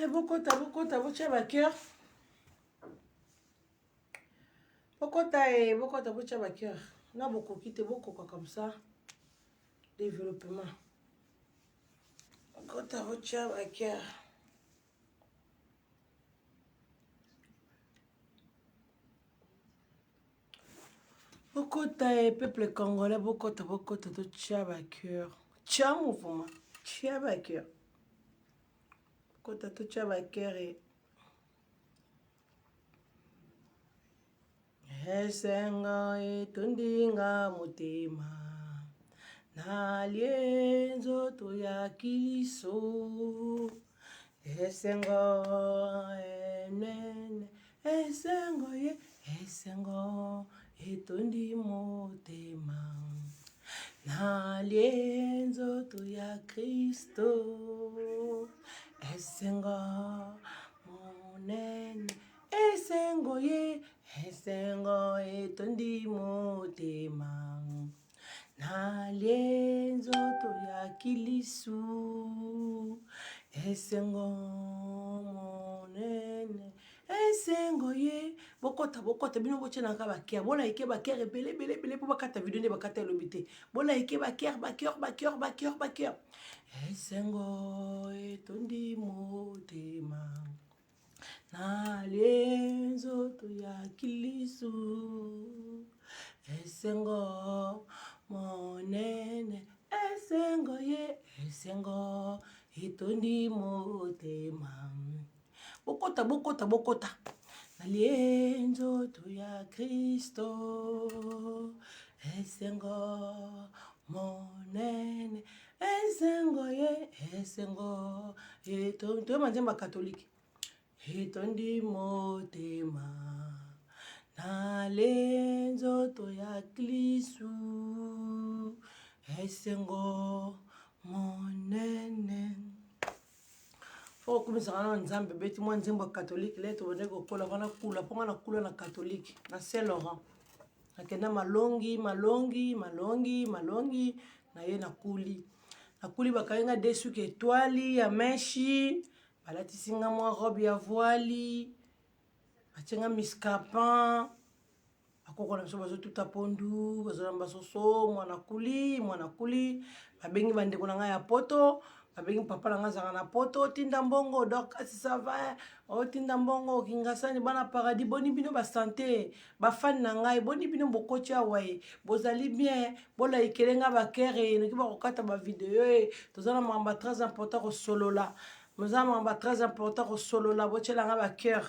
Allez, bokota, bokota, botya ba cœur. Bokota e, bokota, botya ba cœur. Na bokoki te, bokoka comme ça. Développement. Bokota, botya ba cœur. Bokota e, peuple congolais, bokota, bokota, totya ba cœur. Tya mouvement, tya ba cœur. Bokota, totya ba cœur e. Esengo etondi nga motema, nalie nzoto ya Kilisto. Esengo enene, esengo ye, esengo etondi motema, nalie nzoto ya Kristo. Esengo monene, esengo ye, esengo etondi motema, nalie nzoto ya kilisu. Esengo monene, esengo ye. Bokota, bokota, bino botianaka bakere, bolaike bakere ebele ebele ebele mpo bakata video nde bakata elobi te. Bolaike bakere, bakere, bakere, bakere, bakere. Esengo etondi motema, nalie nzoto ya kilisu. Esengo monene, esengo ye, esengo etondi motema. Bokota, bokota, bokota, nalie nzoto ya Kristo. Esengo monene, esengo ye, esengo etondi. Toyeba nzembo ya katolike. Etondi motema, nalie nzoto ya Klisu. Esengo monene. Fo okumisaka na Nzambe, beti mwa nzembo ya katolike le tobandaki kokola wana kula, mpo nga nakula na katolike na Saint Laurent. Nakenda malongi, malongi, malongi, malongi, na ye nakuli. Nakuli bakangi nga de suki etoile ya meshi, balatisi nga mwa robe ya voile, batie nga miscapan. Bakoko na biso bazotuta pondu, bazolamba soso, mwana kuli, mwana kuli. Babengi bandeko na ngai ya poto, babengi papa na ngai azalaka na poto, tinda mbongo, Dorcas ça va, otinda mbongo, Kingasani, bana paradis, boni bino ba santé, ba fan na ngai, boni bino bokoti awa ye, bozali bien, bolaikele ngai ba cœur ye, noki bakokata ba video ye, toza na makambo très important kosolola, toza na makambo très important kosolola, botiela ngai ba cœur.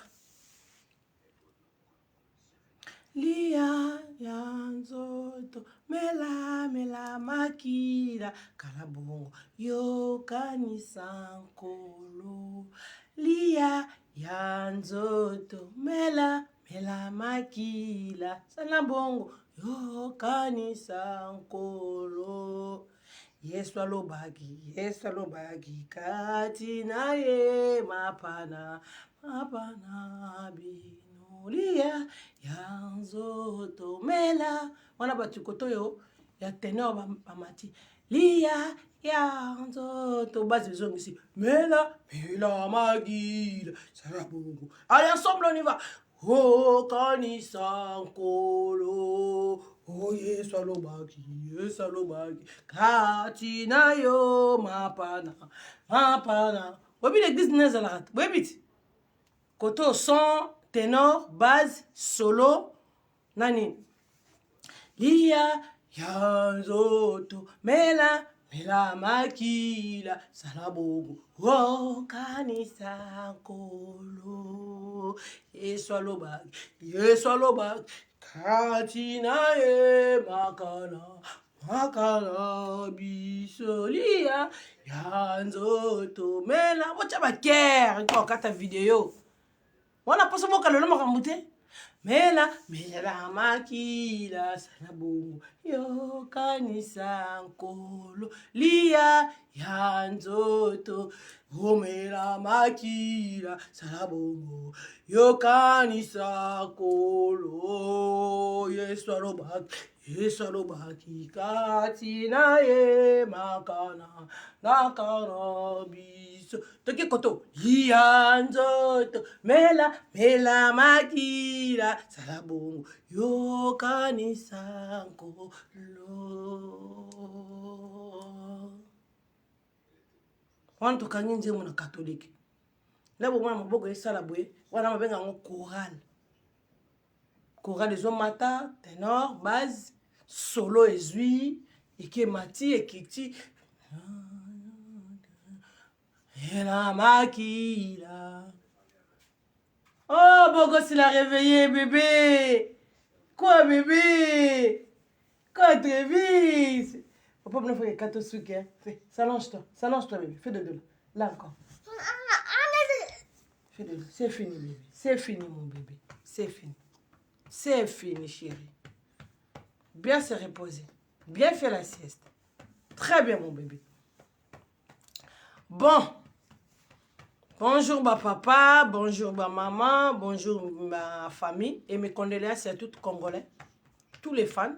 Lia ya nzoto, mela mela makila, kala bongo yokanisa nkolo. Lia ya nzoto, mela mela makila, sala bongo yokanisa nkolo. Yesu alobaki, Yesu alobaki kati na ye mapana, mapana bino lia ya nzoto mela. Wana bato koto oyo ya tenor bamati lia ya nzoto, basi bezongisi mela mela magila sala bongo. Allez, ensemble on y va. Okanisa nkolo, o Yesu alobaki, Yesu alobaki kati na yo mapana, mapana. Boyebi l'église nini ezalaka te, boyebi ti koto son tenor base solo na nini lia ya nzoto mela mela makila sala bongo okanisa nkolo. Yesu alobaki, Yesu alobaki kati na ye makala makala biso lia ya nzoto mela. Botya bakere kokata video wana mposo boka lelo makambo te. Mela mela makila sala bongo yokanisa nkolo lia ya nzoto omela makila sala bongo yokanisa nkolo. Yesu alobaki, Yesu alobaki kati na ye makana nakana biso. biso. Toke koto lia nzoto mela mela makila sala bongo yokanisa nkolo. Wana tokangi nzembo na katolike na bomona maboko esala boye, wana babenga yango chorale. Chorale ezomata tenor base solo ezwi ekemati ekiti elamakila. Oh, Bogosi l'a réveillé, bébé. Quoi, bébé? Quoi, Travis? Papa, il faut que tu hein. Fais, s'allonge-toi. S'allonge-toi, bébé. Fais de deux là. Là encore. Fais de deux. C'est fini, bébé. C'est fini, mon bébé. C'est fini. C'est fini, chérie. Bien se reposer. Bien faire la sieste. Très bien, mon bébé. Bon. Bonjour, ma papa. Bonjour, ma maman. Bonjour, ma famille. Et mes condoléances à tous les Congolais. Tous les fans.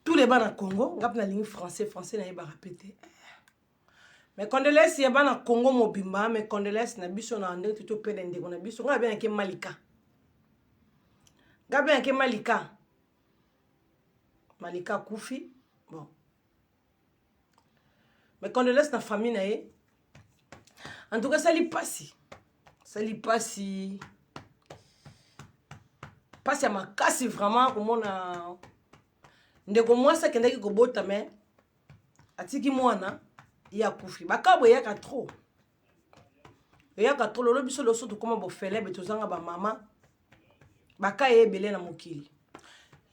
Tous les bana Congo. Ngap na ligne français. Français na yeba répéter. Mes condoléances ya bana Congo mobimba. Mes condoléances na biso na ndenge to pede ndeko na biso. Nga bien ke Malika. Nga bien ke Malika. Malika kufi. Bon. Mes condoléances na famille na ye. En tout cas, sali pasi. Sali pasi. Pasi ya makasi vraiment komona ndeko mwasi akendaki kobota me atiki mwana ye akufi. Bakabo eyaka trop. Eyaka trop lolo biso loso tokoma bofelebe tozanga ba mama. Baka ebele na mokili.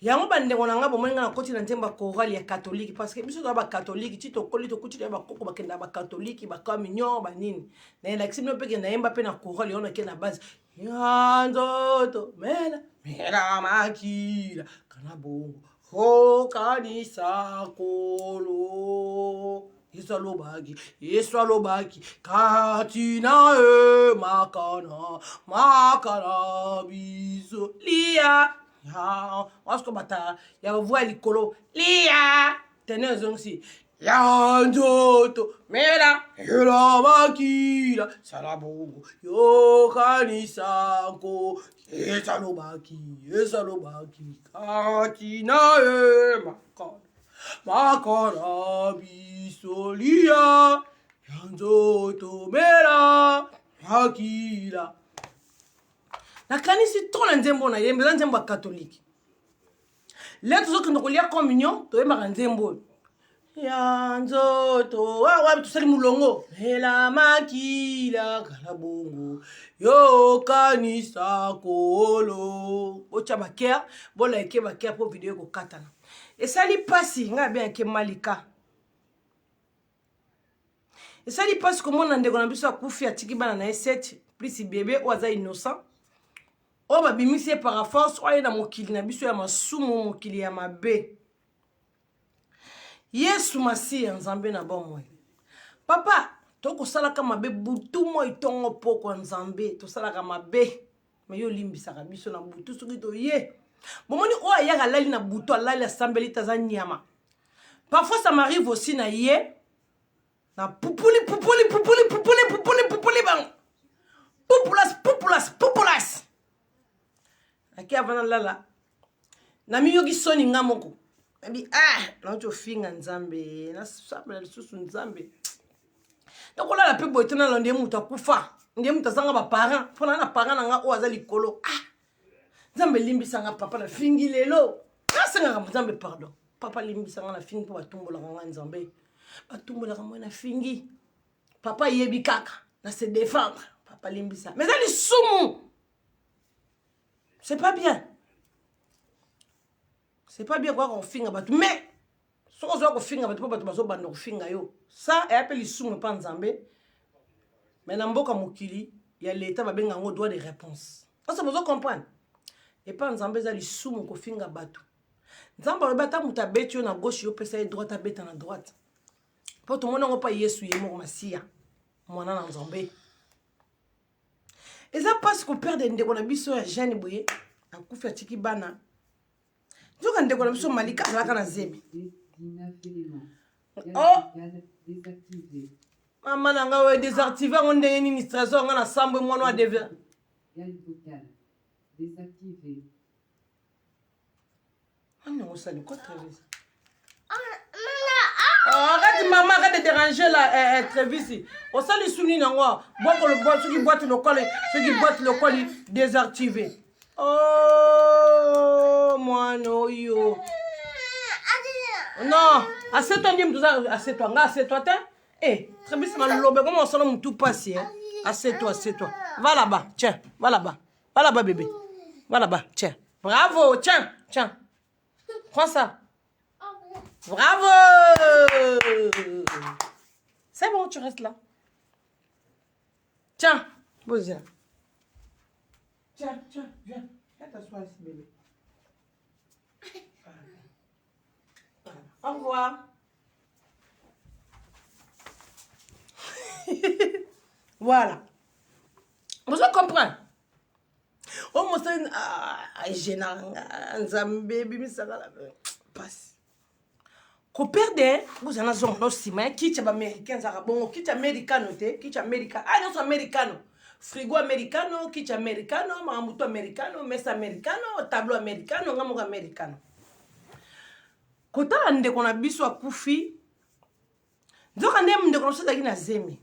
Yango bandeko na nga bomoni nga nakoti na nzembo ya chorale ya catholique parce que biso toza ba catholique ti tokoli tokuti toya bakoko bakenda ba catholique ba communion banini na elakisi bino mpe ke nayemba mpe na chorale yango nake na base ya nzoto mela mela makila kana bongo okanisa kolo. Yesu alobaki, Yesu alobaki, kati na ye makana, makana biso lia. Ya, wasko bata ya voix likolo lia. Teneur ezongisi ya nzoto mela mela makila sala bongo yokanisa nko. Yesu alobaki, Yesu alobaki, kati na ye makana makana biso lia ya nzoto mela makila. Nakanisi to na nzembo na yemba, eza nzembo ya katolike. Le tozokende kolia communion, toyembaka nzembo oyo ya nzoto wapi tosali molongo mela makila kala bongo yokanisa kolo. Botya baker, bolaike baker mpo video ekokatana. Esali mpasi ngai abengaki Malika. Esali mpasi komona ndeko na biso akufi atiki bana na ye 7 plus bebe oyo aza innocent oyo babimisi ye par force oyo aye na mokili na biso ya masumu, mokili ya mabe. Yesu Masiya Nzambe na bomoi. Papa, tokosalaka mabe butu moi ntongo pokwa Nzambe, tosalaka mabe. Mais yo limbisaka biso na butu soki toye. Bomoni oyo ayaka alali na butu, alali asambeli te aza nyama. Parfois ça m'arrive aussi na ye na pupuli pupuli pupuli pupuli pupuli pupuli bango. Pupulas pupulas pupulas. Ake avana lala. Na miyoki soni nga moko. Nabi ah, nauti ofinga Nzambe, nasambela lisusu Nzambe. Nakolala mpe boye te nalanda ye moto akufa, nde moto azanga ba parents, mpo na na parent na nga oyo aza likolo. Ah, Nzambe limbisa nga papa, nafingi lelo. Nasengaka Nzambe pardon. Papa limbisa nga nafingi mpo batumbolaka nga Nzambe. Batumbolaka moi nafingi. Papa yebi kaka na se défendre. Papa limbisa. Mais eza lisumu. C'est pas bien. C'est pas bien quoi kofinga bato. Mais soki ozoya kofinga bato mpo bato bazobanda kofinga yo, ça eya mpe lisumu epa Nzambe. Mais na mboka mokili ya leta babenga yango droit de réponse. Asa bozo comprendre? Epa Nzambe eza lisumu kofinga bato. Nzambe alobi ata moto abeti yo na gauche, yo pesa ye droite, abeta na droite. Mpo tomoni yango mpa Yesu ye moko Masiya, mwana na Nzambe. Eza mpasi koperdre ndeko na biso ya jeune boye, akufi atiki bana. Nzoka ndeko na biso Malika azalaka na zemi. Oh! Mama na ngai oyo désactive yango ndenge nini trésor ngai na sambwe mwana wa deve. Désactivé. Nani yango osali quoi Travis? Oh, arrête maman, arrête de déranger là, eh, eh, Travis. Osali suni nango, bwako le boîte, soki boîte lokole, soki boîte lokole désactivé. Oh, mwana oyo. Non, assieds-toi nde mutu assieds-toi, nga assieds-toi te. Eh, Travis maloba comment osala mutu pasi hein. Assieds-toi, assieds-toi. Va là-bas, tiens, va là-bas. Va là-bas bébé. Va là-bas, tiens. Bravo, tiens, tiens. Prends ça. Bravo. C'est bon, tu restes là. Tiens, Bozia. Tiens, tiens, viens. Viens t'asseoir ici, bébé. Voilà. Au revoir. Voilà. Vous comprenez? O mosali ah, nga nzambe ebimisaka na pasi koperde kozala nazonga no nsima ya kiti ya baaméricain ezalaka bongo kiti americano te kiti america ah nyonso americano frigo americano kiti americano makambo to americano mesa americano tableau americano nga moko americano kotala ndeko na biso akufi nzoka nde ndeko na biso azalaki na zemi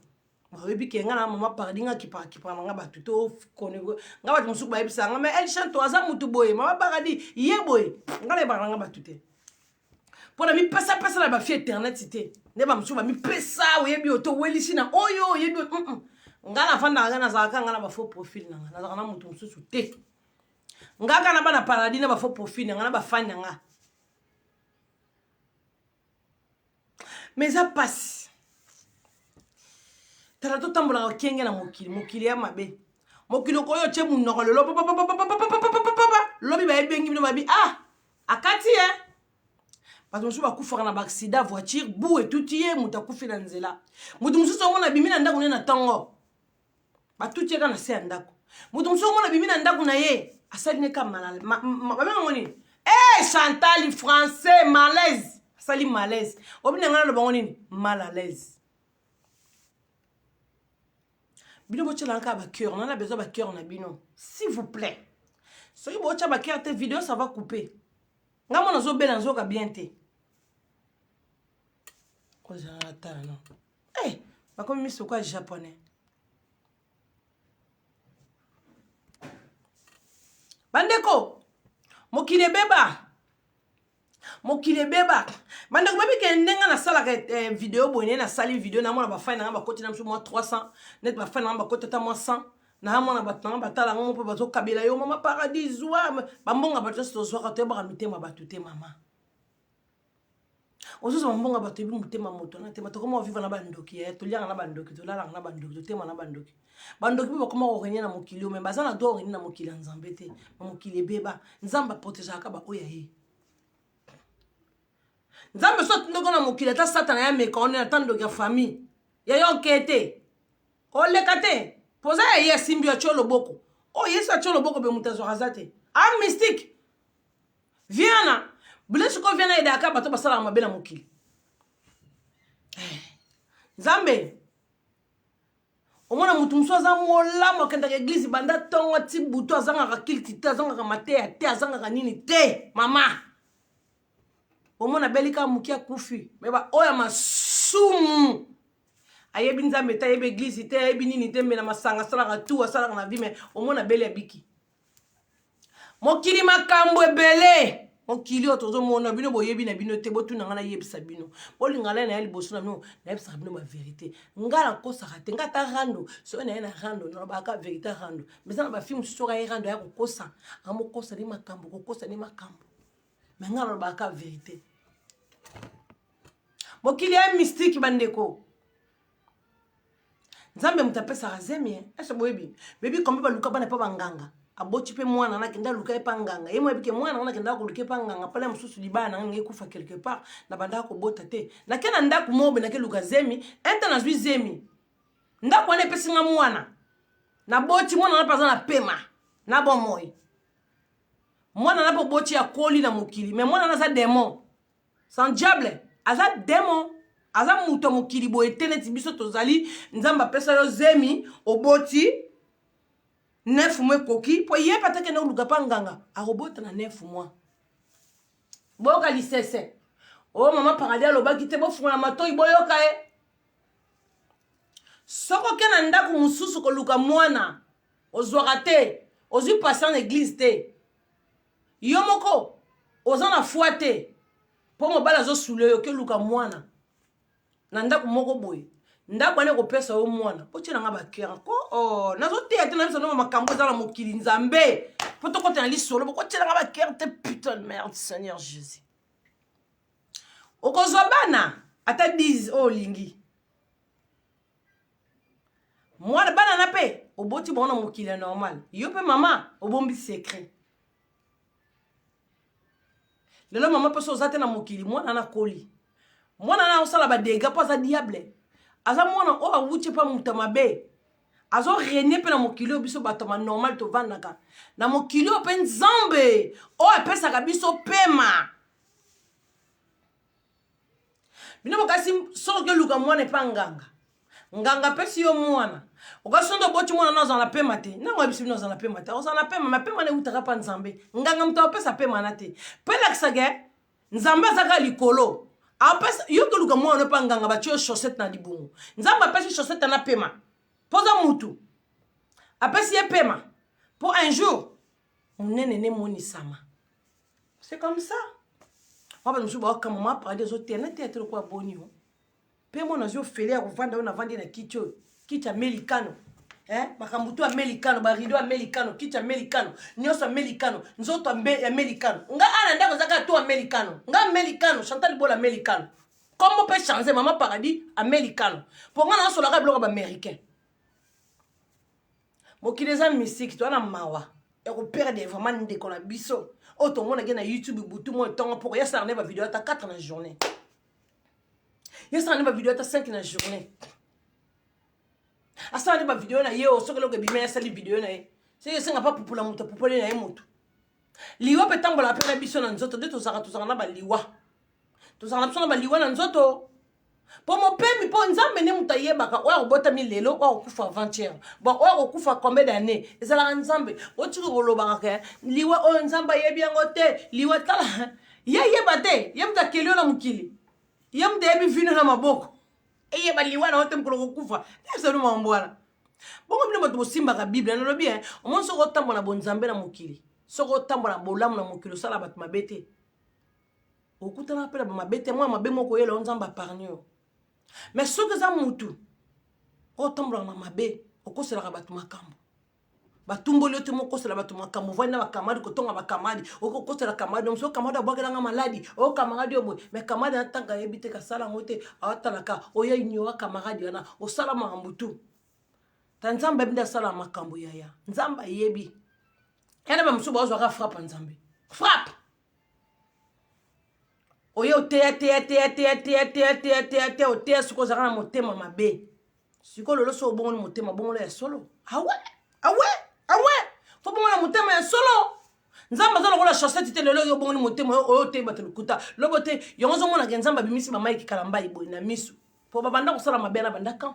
Oyebi ke nga na mama pardi nga kipaka kipaka na nga bato to kone nga bato mosusu bayebisaka nga mais El Chanto aza mutu boye mama paradi ye boye nga nayebaka na nga bato te mpo na mipesapesa na bafi internet te nde bamosusu bamipesa oyebi oyo towelisi na oyo oyebi oyo mm -mm. nga nafandaka nga nazalaka nga na bafaux profil na nga nazalaka na moto mosusu te nga kaka na bana paradis na bafaux profil na nga na bafani na nga mais eza mpasi tala totambolaka kenge na mokili mokili ya mabe mokili okoyo otye monoko lelo lobi bayebengi bino babi ah akati ye bato mosusu bakufaka na baaksida voiture bu etuti ye moto akufi na nzela moto mosusu omona abimi na ndako ne na ntongo batuti ye kaka na se ya ndako moto mosusu omona abimi na ndako na ye asali ne ka babengango nini e eh, chantal français malaise asali malaise obi na ngai naloba ngo nini mal à l'aise bino botyelanga kaka bacœur nana besoin bacœur na bino s'il vous plaît soki botya bacœur te video ça va couper ngai mona azobela nazoyoka bien te kozala na tala no Eh, bakomi miso kwa japonais. Bandeko, mokili ebeba. Mokili ebeba. Bandeko babi ke ndenge nasalaka eh, video boye nde nasali video namona bafai na nga bakoti na biso mwa 300 net bafai na nga bakoti ata mwa 100 naamona bato na nga batala yango mpo bazokabela yo mama paradis zwa bambonga bato nyonso tozwaka toyebaka mitema bato te mama ozozwa mbongo ya bato yebi motema moto na te bato koma ovivre na bandoki eh, toliaka na bandoki tolalaka na bandoki totema na bandoki bandoki mpe bakoma korenye na mokili oyo me baza na droit korenye na mokili ya nzambe te ma mokili ebeba nzambe aprotegeaka baoyo ya ye nzambe so atindoko na mokili ata satana ya meka one ata ndoki ya famille ya yo oke te koleka te mpoza ya ye asimbi yo atyo loboko oyo yesu atyo loboko be moto azwaka aza te a mystique Viana, bile sikoyo viana edaka bato basalaka mabe na mokili. Eh, Nzambe, omona moto mosusu aza molamu akendaka eglize banda ntongo ti butu azangaka kilti te azangaka mateya te azangaka nini te mama omona abeli kaka moke akufi me baoyo ya masumu ayebi nzambe te ayebi eglize te ayebi nini te me na masanga asalaka tu asalaka na vie me omona abeli abiki Mokili makambo ebele mokili oyo tozomona bino boyebi na bino te botuna ngai nayebisa bino bolinga ngai naya liboso na bino nayebisaka bino baverité ngai nakosaka te ngai ata rando soki naye na rando nalobaka verité rando mais eza na bafilme mosusu soki aye rando aya kokosa amokosa nde makambo kokosa nde makambo mais ngai nalobaka verité mokili ya mystique bandeko nzambe moto apesaka zemi eh. ese boyebi bebi kombe baluka bana epa banganga aboti mpe mwana na akenda aluka epa nganga ye moyebi ke mwana wana akendaka koluka epa nganga mpala mosusu libala na ngai ekufa quelque part na bandaka kobota te nake na ndako moko boye nake luka zemi ente nazwi zemi ndako wana epesi nga mwana naboti mwana wana mpe aza na pema na bomoi mwana na mpe oboti akoli na mokili mais mwana wana aza demon sans diable aza demon. Aza moto ya mokili boye te neti biso tozali. Nzambe apesa yo zemi, oboti 9 mois ekoki mpo ye mpe atakende koluka mpa nganga akobota na 9 mois. Boyoka lisese oyo oh, mama Paradis alobaki te, bofungola matoi boyoka ye. Soki oke na ndako mosusu koluka mwana ozwaka te, ozwi patient na eglise te, yo moko oza na foi te mpo mobali azosula yo, oke luka mwana na ndako moko boye, ndako wana ekopesa yo mwana. Botyela nga bakere ko oh, nazoteya te na biso noma makambo eza na mokili Nzambe mpo tokota na lisolo. Bokotyela nga bakere te, putain de merde, Seigneur Jésus. Okozwa bana ata 10 oyo olingi mwana, bana na mpe oboti bango na mokili ya normal. Yo mpe mama obombi secret. Lelo mama mposo oza te na mokili, mwana na koli, mwana na osala badega mpo aza diable, aza mwana oyo awuti mpa moto mabe, azo renie mpe na mokili oyo biso bato ma normal tovandaka na mokili oyo mpe Nzambe oyo apesaka biso pema. Bino bokasi soki okeluka mwana epa nganga, nganga apesi yo mwana, okasi nde oboti mwana na ozala na pema te. Nango ayebisi bino ozala na pema te, ozala na pema ma pema na eutaka mpa Nzambe. Nganga moto apesa pema na te, mpe elakisaka Nzambe azaka likolo. Apesa yo koluka mwana mpa nganga, batie yo chaussette na libumu. Nzambe apesi chaussette na pema mpo oza mutu, apesi ye pema mpo un jour monene nemonisama. C'est comme ça. Mwa bato mosusu baokama mwa Paradis azoteya na teya te lokola boni yo mpe mwana azwi ofele ya kovanda oyo navandi na kiti oyo, kiti amerikano, eh? Makambo to amerikano, barido amerikano, kiti amerikano, nyonso amerikano, nzoto amerikano. Nga ana ndako eza kaka to amerikano. Nga amerikano, Chantal Bola amerikano, kombo mpe change mama Paradis amerikano, mpo nga nasolaka biloko ya baaméricain. Mokili eza mystique. Toza na mawa ya koperdre vraiment ndeko na biso oyo tomonaki na YouTube butu moi ntongo poko. Yasala nde bavideo ata 4 na journée, yasala nde bavideo ata 5 na journée, asala nde bavideo na ye oyo soki eloko ebima, asali video na ye. Soki esenga mpa pupula moto, apupoli na ye moto. Liwa mpe etambolaka mpe na biso na nzoto nde tozalaka, tozalaka na baliwa, tozalaka na biso na baliwa na nzoto mpo mopemi, mpo Nzambe nde moto ayebaka oyo akobotami lelo, oyo akokufa avant-hier, bon, oyo akokufa combien d'année, ezalaka Nzambe. Otiki kolobaka ke liwa oyo Nzambe ayebi yango te. Liwa tala, ye ayeba te? Ye moto akeli yo na mokili, ye moto ayebi vino na maboko, eyeba liwa na yo te mokolo kokufa. Ezali makambo wana bongo. Bino bato bosimbaka Bible, nalobi omoni, soki otambola na bonzambe na mokili, soki otambola na bolamu na mokili, osala bato mabe te, okutana mpe na bamabe te, mwa mabe moko oyela yo, Nzambe apargne yo. Mais soki eza mutu oyo otambolaka na mabe, okoselaka bato makambo, batumboli yo te, mokosela bato makambo, ovandi na bakamadi kotonga bakamadi, okokosela kamadi mosu, kamadi abwakelanga maladi, o camarade oyo boye, mais camarade na ntango ayebi te, kasala yango te, aotalaka oyo ignora camarade wana, osala makambo tu ta. Nzambe ayebi nde asala makambo yaya. Nzambe ayebi yana. Bamosusu bazwaka frappe ya Nzambe, frappe oye oteya teya teya teya teya teya teya teya teya, oteya sikoyo ozalaka na motema mabe. Sikoyo lelo so obongoli motema, bongola ya solo. Awe awe awe, fo bongola motema ya solo. Nzambe aza lokola chaussette te. Lelo oyo obongoli motema, oyo oteyi bato lokuta, lobo te yango ozomonaka Nzambe abimisi bamaiki Kalambai boye na misu, mpo babanda kosala mabe na banda kan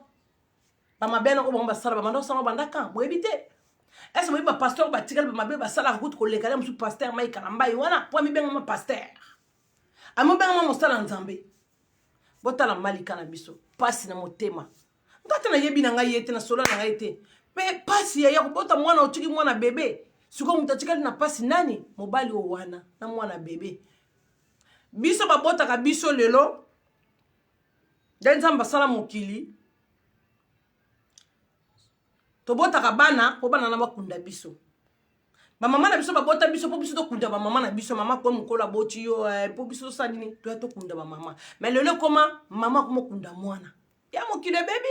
bamabe wana oyo bango basala, babanda kosala banda kan. Boyebi te ese boyebi bapasteur batikali bamabe basalaka kutu koleka na mosusu pasteur Mike Kalambai wana, mpo amibengama pasteur, amibengama mosala ya Nzambe. Botala malika na biso, pasi na motema. Nga te nayebi na ngai ye te, na solo na ngai te, me pasi ya kobota mwana, otiki mwana bebe. Sikoyo moto atikali na pasi nani? Mobali oyo wana na mwana bebe. Biso babotaka biso lelo nde Nzambe asala mokili, tobotaka bana mpo bana na bakunda biso. Bamama na biso babota biso mpo biso tokunda bamama na biso. Mama ko mokolo aboti yo mpo biso tosala nini? Toya tokunda bamama. Mais lelo ekoma mama komokunda mwana ya mokili ebebi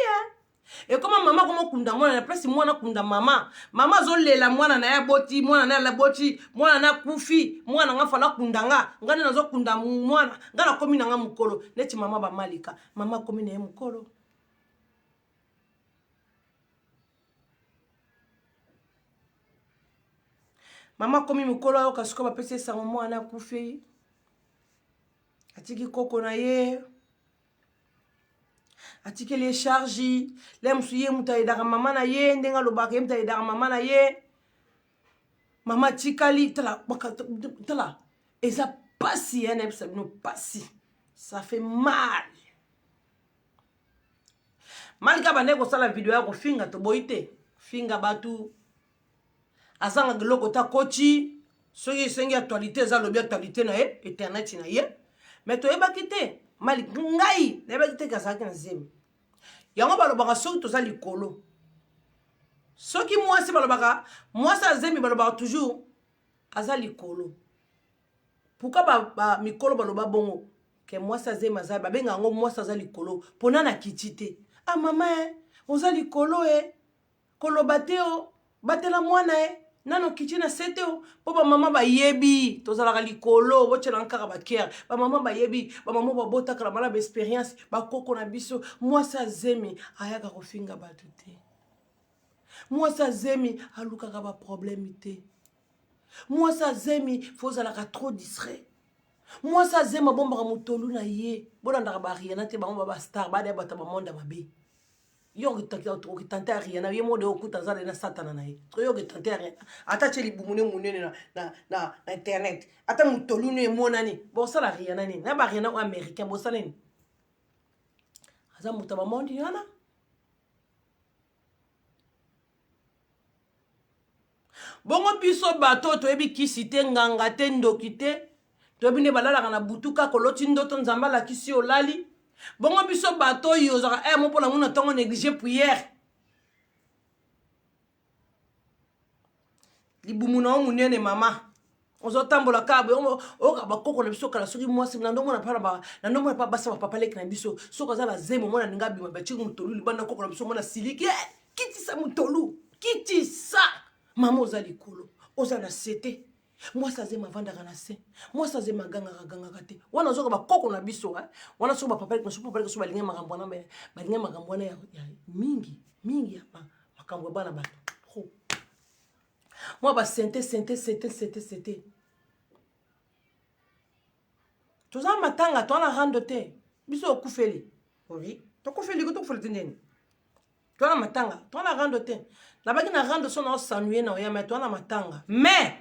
e ekoma mama komokunda mwana na place mwana kunda mama. Mama azolela mwana na ye aboti, mwana na ye aboti, mwana na akufi, mwana nga fala kunda nga, nga nde nazokunda mwana nga, nakomi na nga mokolo neti mama bamalika. Mama akomi na ye mokolo. Mama akomi mokolo, ayoka sikoyo bapesi ye sango mwana akufi, atiki koko na ye. Atikeli ye charge. Le mosusu ye moto ayedaka mama na ye, ndenge alobaka ye moto ayedaka mama na ye. Mama atikali, tala, tala, eza pasi ya nayebisa bino pasi. Ça fait mal. Malika bandaki kosala video ya kofinga toboyi te. Finga batu azanga eloko ta koti soki esengi actualité eza alobi actualité na ye internet na ye mais toyebaki te mali ngai nayebaki te ke azalaki na zemi. Yango balobaka soki toza likolo, soki mwasi balobaka mwasi azemi, balobaka toujours aza likolo. Pourquoi ba, ba mikolo baloba bongo ke mwasi azemi aza, babenga yango mwasi aza likolo mpona na kiti te. Ah mama e, oza likolo e, koloba te o, batela mwana e, nano kiti na se te o. Mpo bamama bayebi tozalaka likolo, botyelanga kaka bakere. Bamama bayebi, bamama babotaka na bana baexperience, bakoko na biso. Mwasi azemi ayaka kofinga bato te, mwasi azemi alukaka baproblème te, mwasi azemi fo ozalaka trop distrait. Mwasi azemi abombaka motolu na ye. Bolandaka bariana te, bango ba bastar bada bato bamonda mabe. Yo okitante ya Riana, ye mode okuta aza na satana na ye. Yo okitante ya Riana, ata tie libumu ne monene na, na, na, na internet, ata motolu ne emonani, bosala Riana nini? Na bariana oyo américain bosala nini? Aza moto ya bamondi wana. Bongo biso bato oyo toyebi kisi te, nganga te, ndoki te, toyebi nde balalaka na butu kaka oloti ndoto Nzambe alakisi yo olali. Bongo biso bato oyo ozalaka eh, mo mpona mona ntongo néglige prière, libumu na yo monene mama ozotambola kaka boye. Oyoka bakoko na biso kala, soki mwasi na ndomona mpa na ndomona mpa basi bapapa leki na biso, soki aza na zemi, omona alinga abima, batiki motolu libanda. Koko na biso omona siliki, kitisa motolu, kitisa mama, oza likolo, oza na se te. Mwasi azemi avandaka na se, mwasi azemi agangaka gangaka te. Wana ozoka bakoko na biso wana, soki bapapa leki na biso, papa leki so balingi makambo wana, balingi makambo wana ya mingi mingi ya makambo ya bana bato trop mwa basente sente sente sente sente. Toza matanga, toza na rando te. Biso okufeli, oui, tokufeli ko tokufeli te ndeni. Toza na matanga, toza na rando te. Nabaki na rando so na osanuye na oya, mais toza na matanga. Mais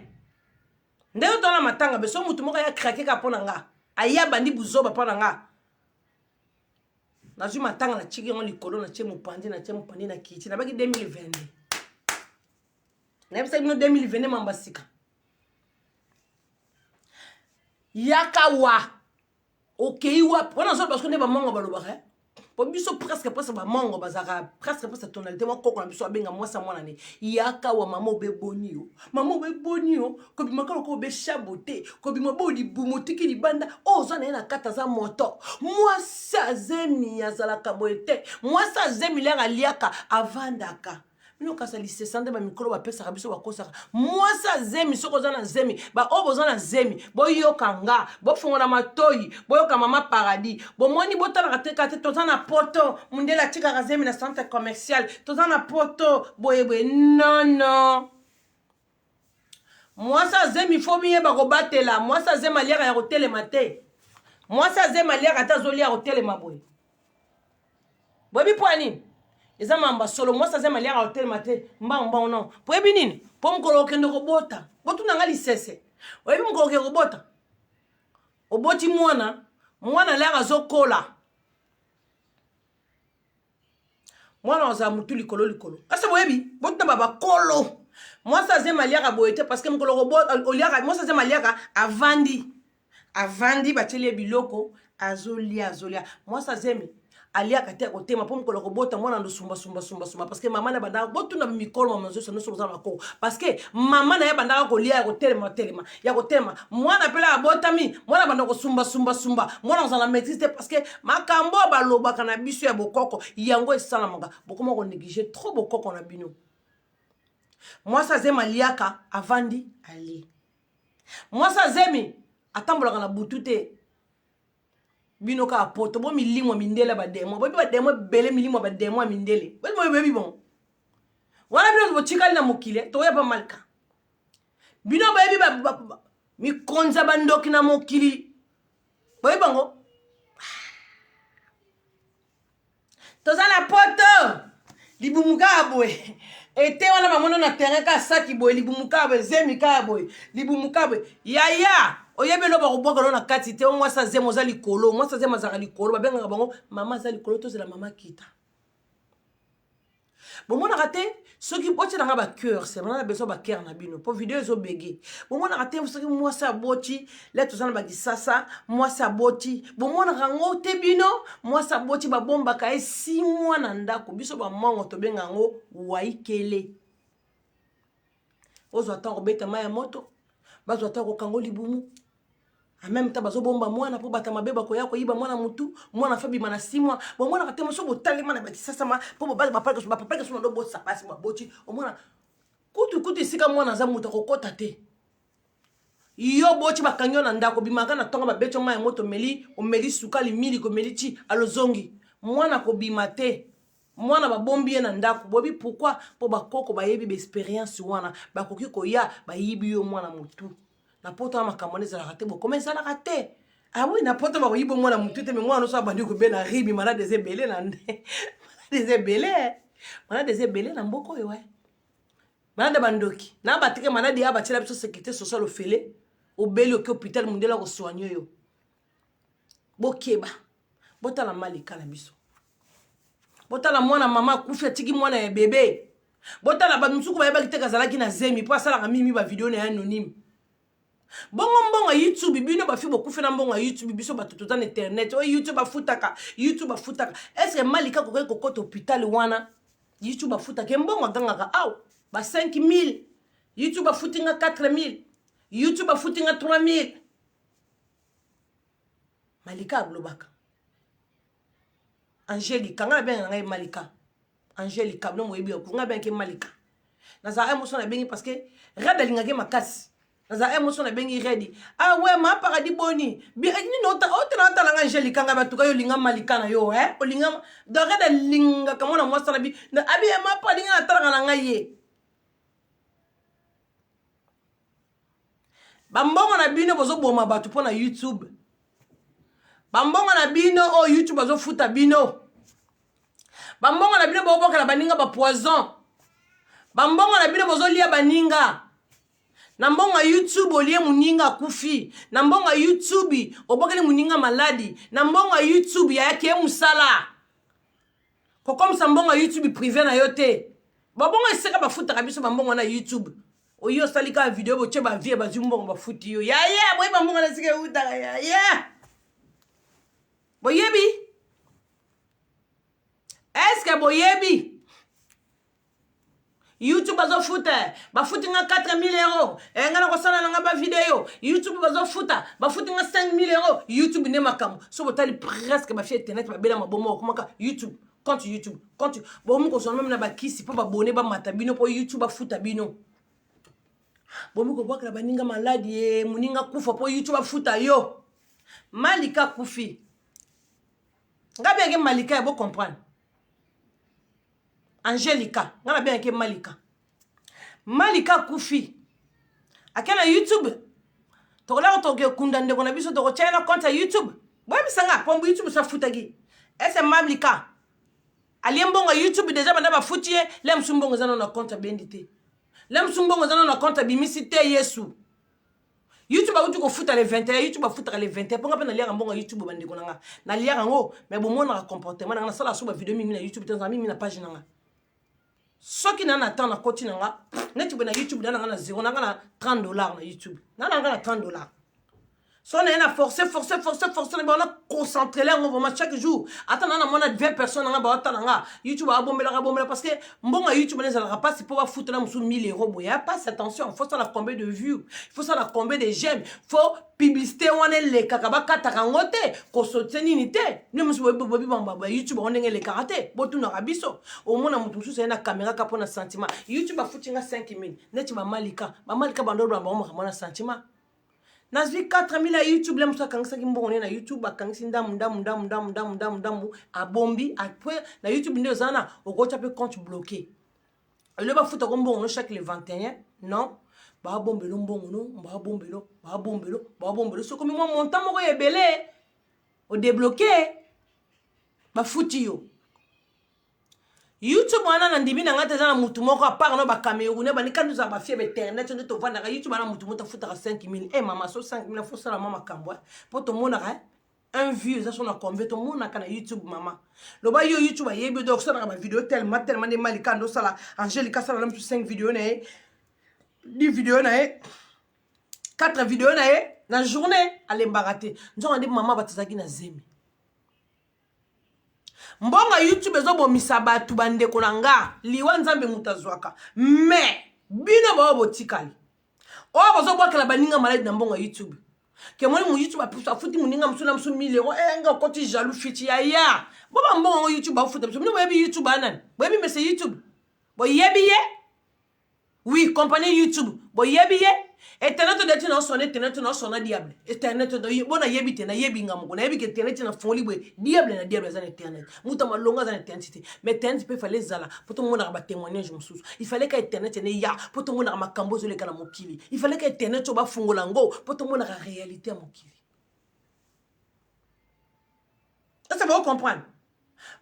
ndenge toza na matanga, beso mutu moko aya krake kaka mpo na nga, aya bandi buzoba mpo na nga. Nazwi matanga, natiki yango likolo, natie mopanzi, natie mopanzi na kiti. Nabaki 2022, nayebisaki bino 2022 mamba sika yaka wa okei wapi wana. Azoloba soki nde bamongo balobaka po biso presque presque bamongo bazalaka presque presque tonalité mwa. Koko na biso abenga mwasi ya mwana ne yaka wa mama obeboni yo, mama obeboni yo, kobima kaka lokola obeshabo te, kobima bo libumu otiki libanda oyo oza na ye na kati aza moto. Mwasi azemi azalaka boye te. Mwasi azemi lere aliaka avandaka. Bino kasa lisesa nde bamikolo bapesaka biso, bakosaka. Mwasi azemi, soki oza na zemi, baoyo boza na zemi boyoka nga, bofongola matoi, boyoka mama Paradis. Bomoni, botalaka te kaka te toza na poto, mundele atikaka zemi na centre commercial, toza na poto boyeboye. Non, non, mwasi azemi fo miyeba kobatela. Mwasi azemi aliaka ya kotelema te. Mwasi azemi aliaka ate azolia kotelema boye. Boyebi mpo ya nini? Eza mamba solo. Mwasi azemi aliaka kotelema te, mbangu mbangu non. Po yebi nini? Mpo mokolo okende kobota, botuna nga lisese. Oyebi mokolo okende kobota, oboti mwana, mwana aliaka azokola, mwana azala motu likolo likolo. Ase boyebi, botuna ba bakolo. Mwasi azemi aliaka boye te, parce que mokolo oliaka, mwasi azemi aliaka avandi, avandi, batieli ye biloko, azolia, azolia. Mwasi azemi aliaka te akotema, mpo mokolo kobota mwana ndo sumba sumba sumba sumba, parce que mama na bandaka. Botuna mikolo, mama nyonso nyonso boza na bakoko, parce que mama na ye bandaka kolia ya kotelema telema ya kotelema. Mwana mpela abotami, mwana banda kosumba sumba sumba, mwana kozala na maîtrise te, parce que makambo oyo balobaka na biso ya bokoko yango esalamaka. Bokoma konéglige trop bokoko na bino. Mwasi azemi aliaka avandi alie. Mwasi azemi atambolaka na butu te. Bino kaka poto bo milimo ya mindele, bademo. Boyebi bademo ebele, milimo ya bademo ya mindele. Boyebi bongo wana. Bino botikali na mokili, tokoya pa malka. Bino boyebi mikonzi ya bandoki na mokili, boyebi bango. Toza na poto. Libumu kaka boye. Ete wana bamono na terrain kaka saki boye, libumu kaka boye, zemi kaka boye, libumu kaka boye. Yaya, oyebi eloko bakobwaka no na kati te, o mwasi azemi oza likolo, mwasi azemi azalaka likolo, babengaka bango mama aza likolo, tozela mama kita. Bomonaka te soki botyela nga ba cœur, c'est vraiment na besoin ba cœur na bino po video ezo bege. Bomonaka te soki mwasi aboti, le toza na bakisasa, mwasi aboti, bomonaka yango te bino, mwasi aboti babombaka ye 6 mois na ndako, biso ba mongo tobenga yango waikele. Ozwa ntango kobeta mai ya moto, bazwa ntango kokango libumu. En même temps bazobomba mwana mpo bato mabe bakoya koyiba mwana mutu mwana fa bima na simwa bomonaka te moso botalema na bakisasama mpo bapapa keso nado botisa pasi baboti omona kutu kutu esika mwana aza moto akokota te yo boti bakangi yo na ndako bimaka na ntongo babeti yo mai ya moto omeli omeli sukali miliki omeli ti alozongi mwana kobima te mwana babombi ye na ndako boyebi pourquoi mpo bakoko bayebi baexperience wana bakoki koya bayibi yo mwana motu na poto wana makambo wana ezalaka te bokoma ezalaka te awi ah na poto bakoyiba mwana motu te me mwana nyonso abandi kobela ribi malade eza ebele na nde malade eza ebele malade eza ebele na mboka oyo e malade ya bandoki na batike malade ya batiela biso sécurité sociale ofele obeli oke hôpital mondele akosoigne yo bokeba botala malika na biso botala mwana mama akufi atiki mwana ya bebe botala bato mosuku bayebaki te kazalaki na zemi mpo asalaka mimi bavideo na ye anonyme bongo mbongo ya youtube bino bafi bokufi na mbongo ya youtube biso bato toza na internet oyo youtube afutaka youtube afutaka estce malika akoki kokota hôpital wana youtube afutaka ye mbongo agangaka awa ba 5000 youtube afuti nga 4000 youtube afuti nga 3000 Malika alobaka. Angelica, nga nabenga ngai Malika. Angelica, bino moyebi ya nga benga ke Malika. Nazala un moso nabengi parce que Red alingaki makasi. Nazala un moso nabengi Red. Ah ouais, ma paradis boni. Bi eh, nini ota ota na tala nga Angelica nga batuka yo linga Malika na yo, eh? Olinga donc Red alingaka mwana mwasi na bi. Abi eh, ma paradis nga natalaka na ngai ye. Bambongo na bino bozoboma bato mpo na YouTube. Bambongo na bino oyo YouTube azofuta bino. Bambongo na bino bobokela baninga ba poison. Bambongo na bino bozolia baninga. Na mbongo ya YouTube olie moninga akufi. Na mbongo ya YouTube obokeli moninga maladi. Na mbongo ya YouTube yayaki ye mosala. Kokomisa mbongo ya YouTube privé na yo te. Babongo esika bafutaka biso bambongo na YouTube. Oye osali kaka video botie ba vie bazwi mbongo bafuti yo. Yaya boyeba mbongo na esika eutaka yaya. Boyebi? Est-ce boyebi? YouTube bazofuta bafuti nga 4000 euros eh, nga nakosala na nga bavideo YouTube bazofuta bafuti nga 5000 euros YouTube nde makambo so botali presque bafie internet babela maboma bakomaka YouTube compte YouTube compte bokomi kozwa meme na bakisi mpo babone bamata bino mpo YouTube afuta bino bomi kobwakela baninga maladi ye moninga kufa mpo YouTube afuta yo malika kufi nga bengaki malika ya bocomprendre Angelica nga nabengaki malika malika akufi ake na youtube tokolaka tokekunda ndeko na biso tokotya ye na compte ya youtube boyebisa nga pombo youtube so afutaki ese malika alie mbongo ya youtube deja banda bafuti ye le mosusu mbongo eza nano na compte abendi te le mosusu mbongo eza nano na compte abimisi te yesu youtube awuti kofuta le 21 youtube afutaka le 21 mpo nga mpe naliaka mbongo ya youtube bandeko na nga naliaka yango mais bomonaka comportement na nga nasalaka so bavideo mingi na youtube te nazala mingi na page na nga soki na na temps nakoti na nga neti boye na youtube na nanga na 0 nanga na 30 dollar na youtube na nanga na 30 dollar. So naye na force force force force na bango na concentrele yango vraiment chaque jour ata na namona 20 personnes nanga baotala nga youtube abombelaka abombela parce que mbongo ya youtube wana ezalaka mpasi mpo bafutela mosusu 1000 euro boye ya mpasi. Attention, faut sala combien de vues, faut sala combien de j'aime, faut publicité wana elekaka bakataka yango te kosote nini te nde mosusu boyebi bamba ya youtube yango ndenge elekaka te. Botunaka biso omona moto mosusu aye na caméra ka mpo na sentiment youtube afuti nga 5000 neti bamalika bamalika bandolo na bango makambo na sentiment nazwi 4000 ya youtube. Le mosusu akangisaki mbongo ne na youtube akangisi ndamu ndamu ndamu ndamu ndamu ndamu ndamu abombi. Après na youtube nde oza na okotya mpe compte bloqué elo bafutako mbongo no chaque le 21 non babombelo mbongo no babombelo babombelo babombelo sokomi mwa montant moko ya ebele odébloqué bafuti yo. Youtube wana na ndimi na ngai te eza na mutu moko apart no ba camerounais banika ndoza ba fièvre internet nde tovandaka youtube wana mutu moko afutaka 5000 eh mama so 5000 fo sala mwa makambo eh po tomonaka eh un view eza so na combien tomonaka na youtube mama loba yo youtube ayebi yo donc osalaka ba video tellement tellement nde malika ndo osala angelica asala na mosusu 5 video na ye 10 video na ye 4 video na ye na journée alembaka te nzonga nde mama bato azalaki na zemi Mbongo ya YouTube ezobomisa bato bandeko na nga liwa nzambe moto azwaka mais bino baoyo botikali oyo bozobwakela baninga maladi na mbongo ya YouTube kemoni mu YouTube afuti moninga mosusu na mosusu 1000 euro eh, nga okoti jaloux fiti ya ya bo bambongo yango YouTube bafuta biso bino boyebi YouTube anani boyebi mese YouTube boyebi ye Oui, compagnie YouTube. Boyebi ye. Internet de tina osona internet na osona diable. Internet de bona yebi te na yebi nga moko. Na yebi ke internet na fongoli boye. Diable na diable aza na internet. Muta malonga aza na internet te. Mais internet pe fallait zala po to monaka ba témoignages mosusu. Il fallait ka internet ne ya po to monaka makambo ezoleka na mokili. Il fallait ka internet ba fungola ngo po to monaka réalité ya mokili. Est-ce que vous comprenez?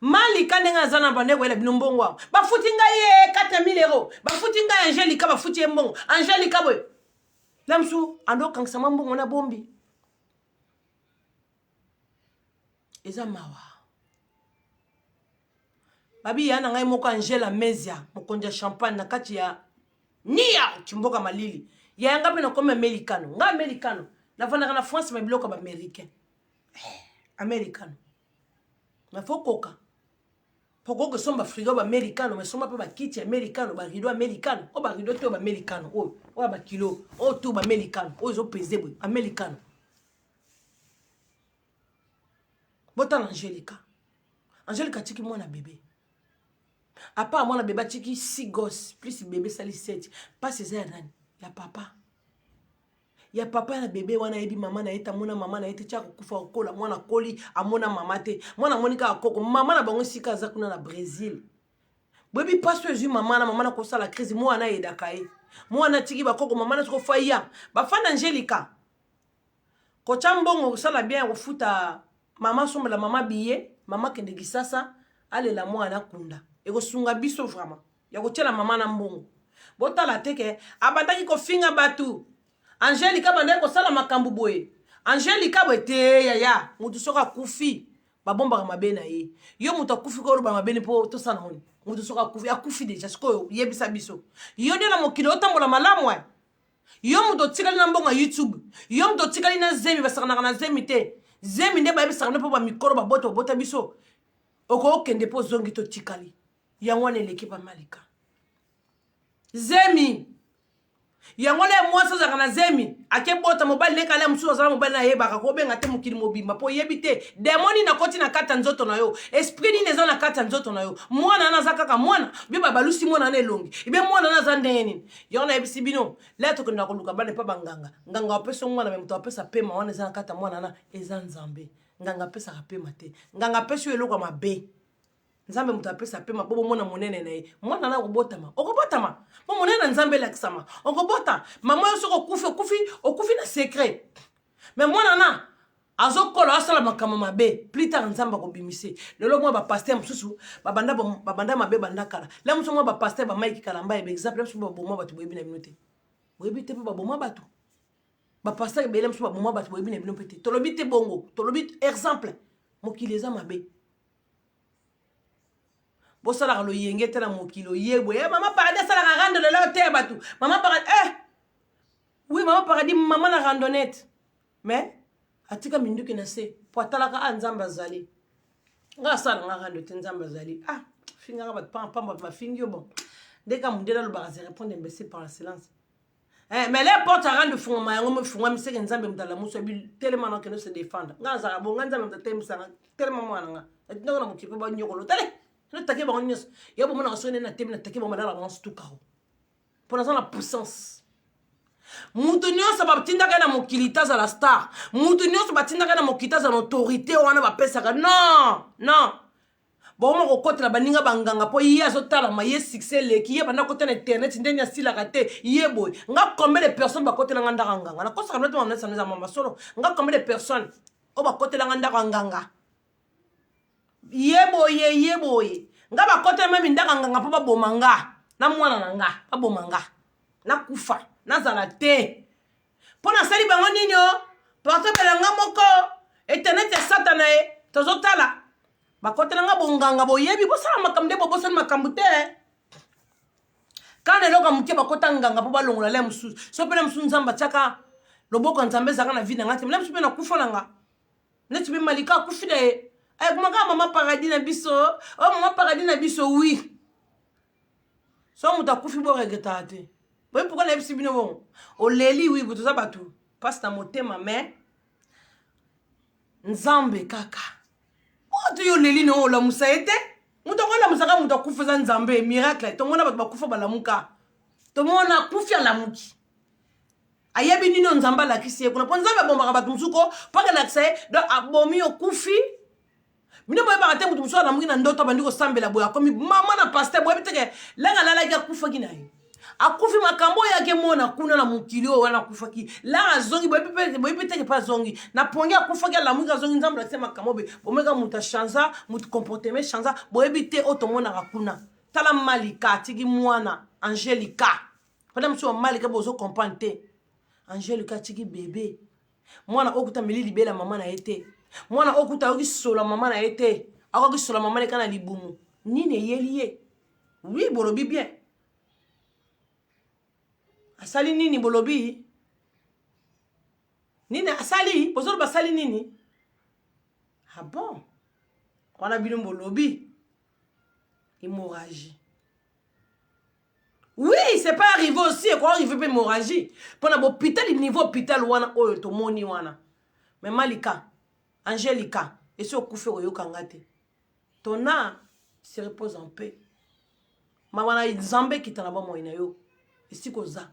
Malika ndenge aza na bande koyela bino mbongo awa bafuti ngai ye 4000 euro bafuti ngai Angelica bafuti ye mbongo Angelica boye la mosusu ando okangisa mwa mbongo na bombi eza mawa babi ya na ngai moko Angela Mesia mokonzi ya champagne na kati ya New York mboka malili yaya nga mpe nakomi americano nga americano nafandaka na France ma biloko ya baaméricain eh, americano mais fo koka po koka esomba frigo ba americano mais somba mpe bakiti americano barido americano oyo barido te oyo baamericano oyo oyo bakilo oyo to baamericano oyo ezopese boye americano botala angelica angelica atiki mwana bebe apart mwana bebe atiki 6 gosses plus bebe esali 7 mpasi eza ya nani ya papa ya papa na bebe wana ayebi mama na ye te amona mama na ye te tia kokufa kokola mwana akoli amona mama te mwana amoni kaka koko mama na bango esika aza kuna na Brésil boyebi mpasi oyo ezwi mama na mama na kosala crise mwana ayedaka ye mwana atiki bakoko mama na soko faya bafanda Angelica kotya mbongo kosala bien kofuta mama asombela mama billet mama kende kisasa alela mwana akunda ekosunga biso vraiment ya kotiela mama na mbongo botala te ke abandaki kofinga bato Angelica abandaki kosala makambo boye Angelica boye te yaya motu soki akufi babombaka mabe na ye yo moto akufi ko oloba mabe ne mpo tosala ngoni moto soki akufi akufi deja sikoyo yebisa biso yo nde na mokili otambola malamu e yo moto otikali na mbongo ya youtube yo moto otikali na zemi basakanaka na zemi te zemi nde bayebisaka nde mpo bamikolo babota babota biso okokende mpo ozongi totikali yango wana eleki pa malika zemi yango wana mwasi azalaka na zemi akebota mobali ne kala mosusu azala mobali nayebaka kobenga te mokili mobimba mpo oyebi te demo nini akoti na kati ya nzoto na yo esprit nini eza na kati ya nzoto na yo mwana wana aza kaka mwana be babalusi mwana wana elongi ebe mwana wana aza ndenge nini yango nayebisi bino lea tokendaka koluka bana epa banganga nganga apesa mwana me moto apesa pema wana eza na kati ya mwana wana eza nzambe nganga apesaka pema te nganga apesi yo eloko ya mabe Nzambe moto apesa pema mpo bomona monene na ye. Mwana na okobotama, okobotama mpo monene na Nzambe elakisama. Okobota mama yo soki okufi, okufi, okufi na secret. Mais mwana na azokola asala makambo mabe plus tard Nzambe akobimise. Lelo mwa ba pasteur mosusu babanda babanda mabe banda kala. La mosusu mwa ba pasteur ba Mike Kalamba ba exemple la mosusu baboma bato boyebi na bino te. Boyebi te mpo baboma bato. Ba pasteur ebele mosusu baboma bato boyebi na bino mpe te. Tolobi te bongo, tolobi exemple. Mokili eza mabe. Bosalaka loyenge te na mokili oye boye eh, mama paradis asalaka rando lelo te ya bato mama paradis eh! oui mama paradis mama na randonnette mais atika minduki na se po atalaka a ah, nzambe azali nga asala nga rando te nzambe azali ah fingaka bato pamba bafingi yo bon ndeka mondele alobaka se répondre imbécile par la silence Eh, mais les portes ya rando efungwama yango efungwami seke nzambe moto alamusi abi telema na okende se défendre nga nazalaka bo nga nzambe moto atelemisanga telema mwana nga natindaka na mokili mpe banyokolo tale natake bango nyonso ya bomonaka soki nde natemi natake bango balala bango sutukao mpo naza na puissance moto nyonso batindaka na mokili te azala star moto nyonso batindaka na mokili te azala na autorité wana bapesaka non non Bokoma kokotela baninga banganga mpo ye azotalama ye succès eleki ye banda kota na internet ndenge asilaka te ye boye nga combien de personnes bakotela nga ndako ya nganga nakosaka bino te mama nesa eza mama solo nga combien de personnes oyo bakotela nga ndako ya nganga ye boye ye boye. Nga bakotela meme ndaka nganga mpo baboma nga na mwana na nga, baboma nga nakufa nazala te mpo nasali bango nini o portable na nga moko internet ya satana ye tozotala bakotela nga bonganga boyebi bosala makambo nde bobosani makambo te kaka na eloko ya moke bakota nganga mpo balongola le mosusu so mpe na mosusu nzambe atiaka loboko ya nzambe ezalaka na vie na nga te le mosusu mpe nakufa na nga neti mpe malika akufi na ye ayekomaka mama paradis na biso o oh, mama paradis na biso wi so moto akufi boregretaka te boye pourkoi nayebisi bino bongo oleli wi bo toza bato mpasi na motema mais nzambe kaka oyo yo oleli na olamusa ye te moto akolamusaka moto akufa eza nzambe miracle tomona bato bakufa balamuka tomona akufi alamuki ayebi nini oyo nzambe alakisi ye kuna mpo nzambe abombaka bato mosusu ko mpo akelakisa ye donc abomi okufi bino boyebaka te moto mosusu alamuki na ndoto abandi kosambela boye akomi mama na paster boyebi te ke langa alalaki akufaki na ye akufi makambo oyo ayaki emona kuna na mokili oyo wana akufaki langa azongi boyebi te ke mpe azongi na pongi akufaki alamuki azongi nzambe alakisi makambo oyo bomeka moto achanza moto comportement echanza boyebi te oyo tomonaka kuna tala malika atiki mwana angelika wana mosusu ya malika bozo comprendre te angelika atiki bebe mwana oyo kuta ameli libele ya mama na ye te mwana oyo kuta ayoki solo ya mama na ye te akoki solo ya mama na ye kaka na libumu nini eyeli ye wi bolobi bien asali nini bolobi nini asali bozoloba asali nini ah bon wana bino bolobi hémorragie oui c'est pas arrivé aussi eko arrivé mpe hémorragie mpo na bopital niveau hôpital wana oyo tomoni wana mais malika angelica esi okufi okoyoka nga te ton âme se repose en paix mawa na nzambe ekita na bomoi na yo esika oza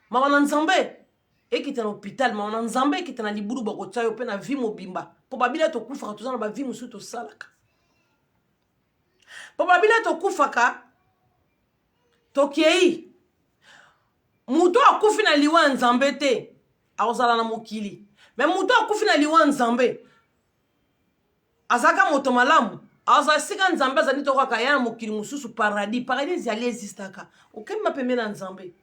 mawa na nzambe ekita na hôpital mawa na nzambe ekita na libulu bakotia yo mpe na vie mobimba mpo babila tokufaka toza na bavie mosusu tosalaka mpo babila tokufaka tokei moto akufi na liwa ya nzambe te akozala na mokili me moto akufi na liwa ya nzambe azalaka moto malamu azala esika nzambe azali to kaka ya na mokili mosusu paradis paradis ezali ezistaka okemba pembe na nzambe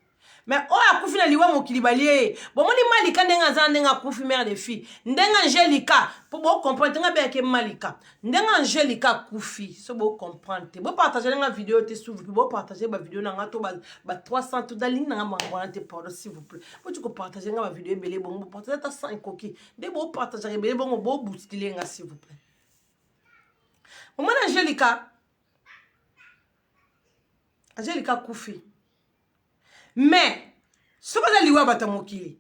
me oyo akufi na liwa mokili balie ye bomoni malika ndenge aza ndenge akufi mare de fille ndenge angelika mpo bocomprendre te nga beyake malika ndenge angelika akufi so bocomprendre te bopartage nga video te s'il vous plaît bopartage bavideo na nga to ba 300 to dalingi na nga makambo wana te pardon s'il vous plaît boti kopartage nga bavideo ebele bongo bopartage ata 100 ekoki nde bopartageaka ebele bongo bobuskile nga s'il vous plaît omoni angelika angelika akufi mais soki oza liwa bato ya mokili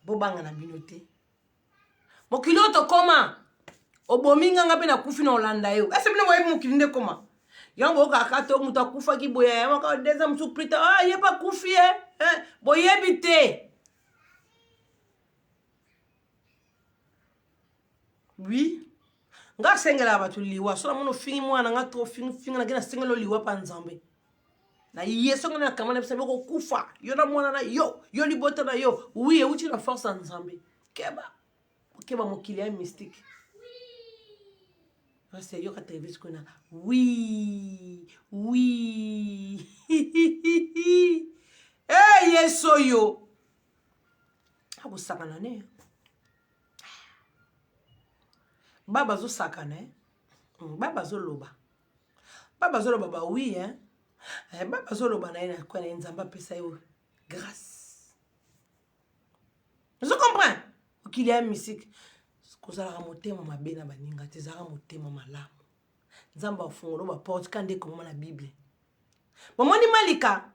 bobanga na bino te mokili oyo tokoma obomi nga nga mpe nakufi na olanda yo ese bino boyebi mokili nde ekoma yango boyokaka to moto akufaki boye yamaka deza mosusu plita ah, ye mpe akufi ye eh, boyebi te oui nga asengelaka bato liwa so namoni ofingi mwana nga to ofingi finga nake nasengeli liwa mpa nzambe na ye songo na kama na biso bokokufa yo na mwana na yo yo libota na yo wi euti na force ya nzambe keba keba mokili ya mystique Rasta yoka television kuna wi wi hey, yesu oyo akosakana ne ba bazosakana eh? Ba bazoloba ba bazoloba ba wi hein? Eh, ba bazoloba na ye na kwa na ye nzambe apesa ye grâce ozo comprendre mokili ya misike kozalaka motema mabe na baninga te ezalaka motema malamu nzambe afungolo baporte ka nde ekomama na bible bomoni malika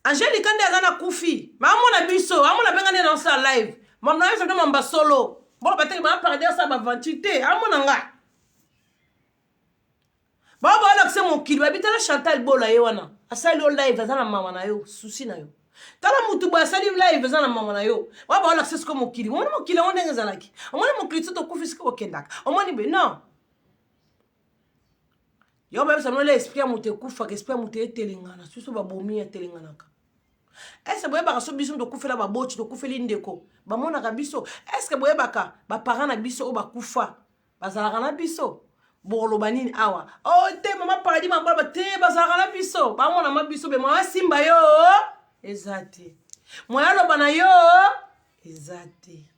Angelica nde aza na kufi ma amona biso amona mpe nga nde naosala live mambo na biso nde mamba solo mbona bateki ba paradis asala baventure te amona nga bao baolakisa mokili babi tala chantal bola ye wana asali yo live aza na mawa na yo susi na yo tala motu boye asali live eza na mawa na yo bao baolakisa sikoyo mokili omoni mokili yango ndenge ezalaki omoni mokili so tokufi sikoyo okendaka omoni boye non Yo bayebisa bino esprit ya moto ekufaka, esprit ya moto etelengana, soso babomi etelenganaka. Est-ce boyebaka so biso tokufela baboti, tokufeli ndeko, bamonaka biso? Est-ce boyebaka ba parents na biso oyo bakufa bazalaka na biso? Bokoloba nini awa? Oh te, mama paradis mabala te, bazalaka na biso, bamona ma biso be mwa simba yo eza te. Mwa aloba na yo eza te.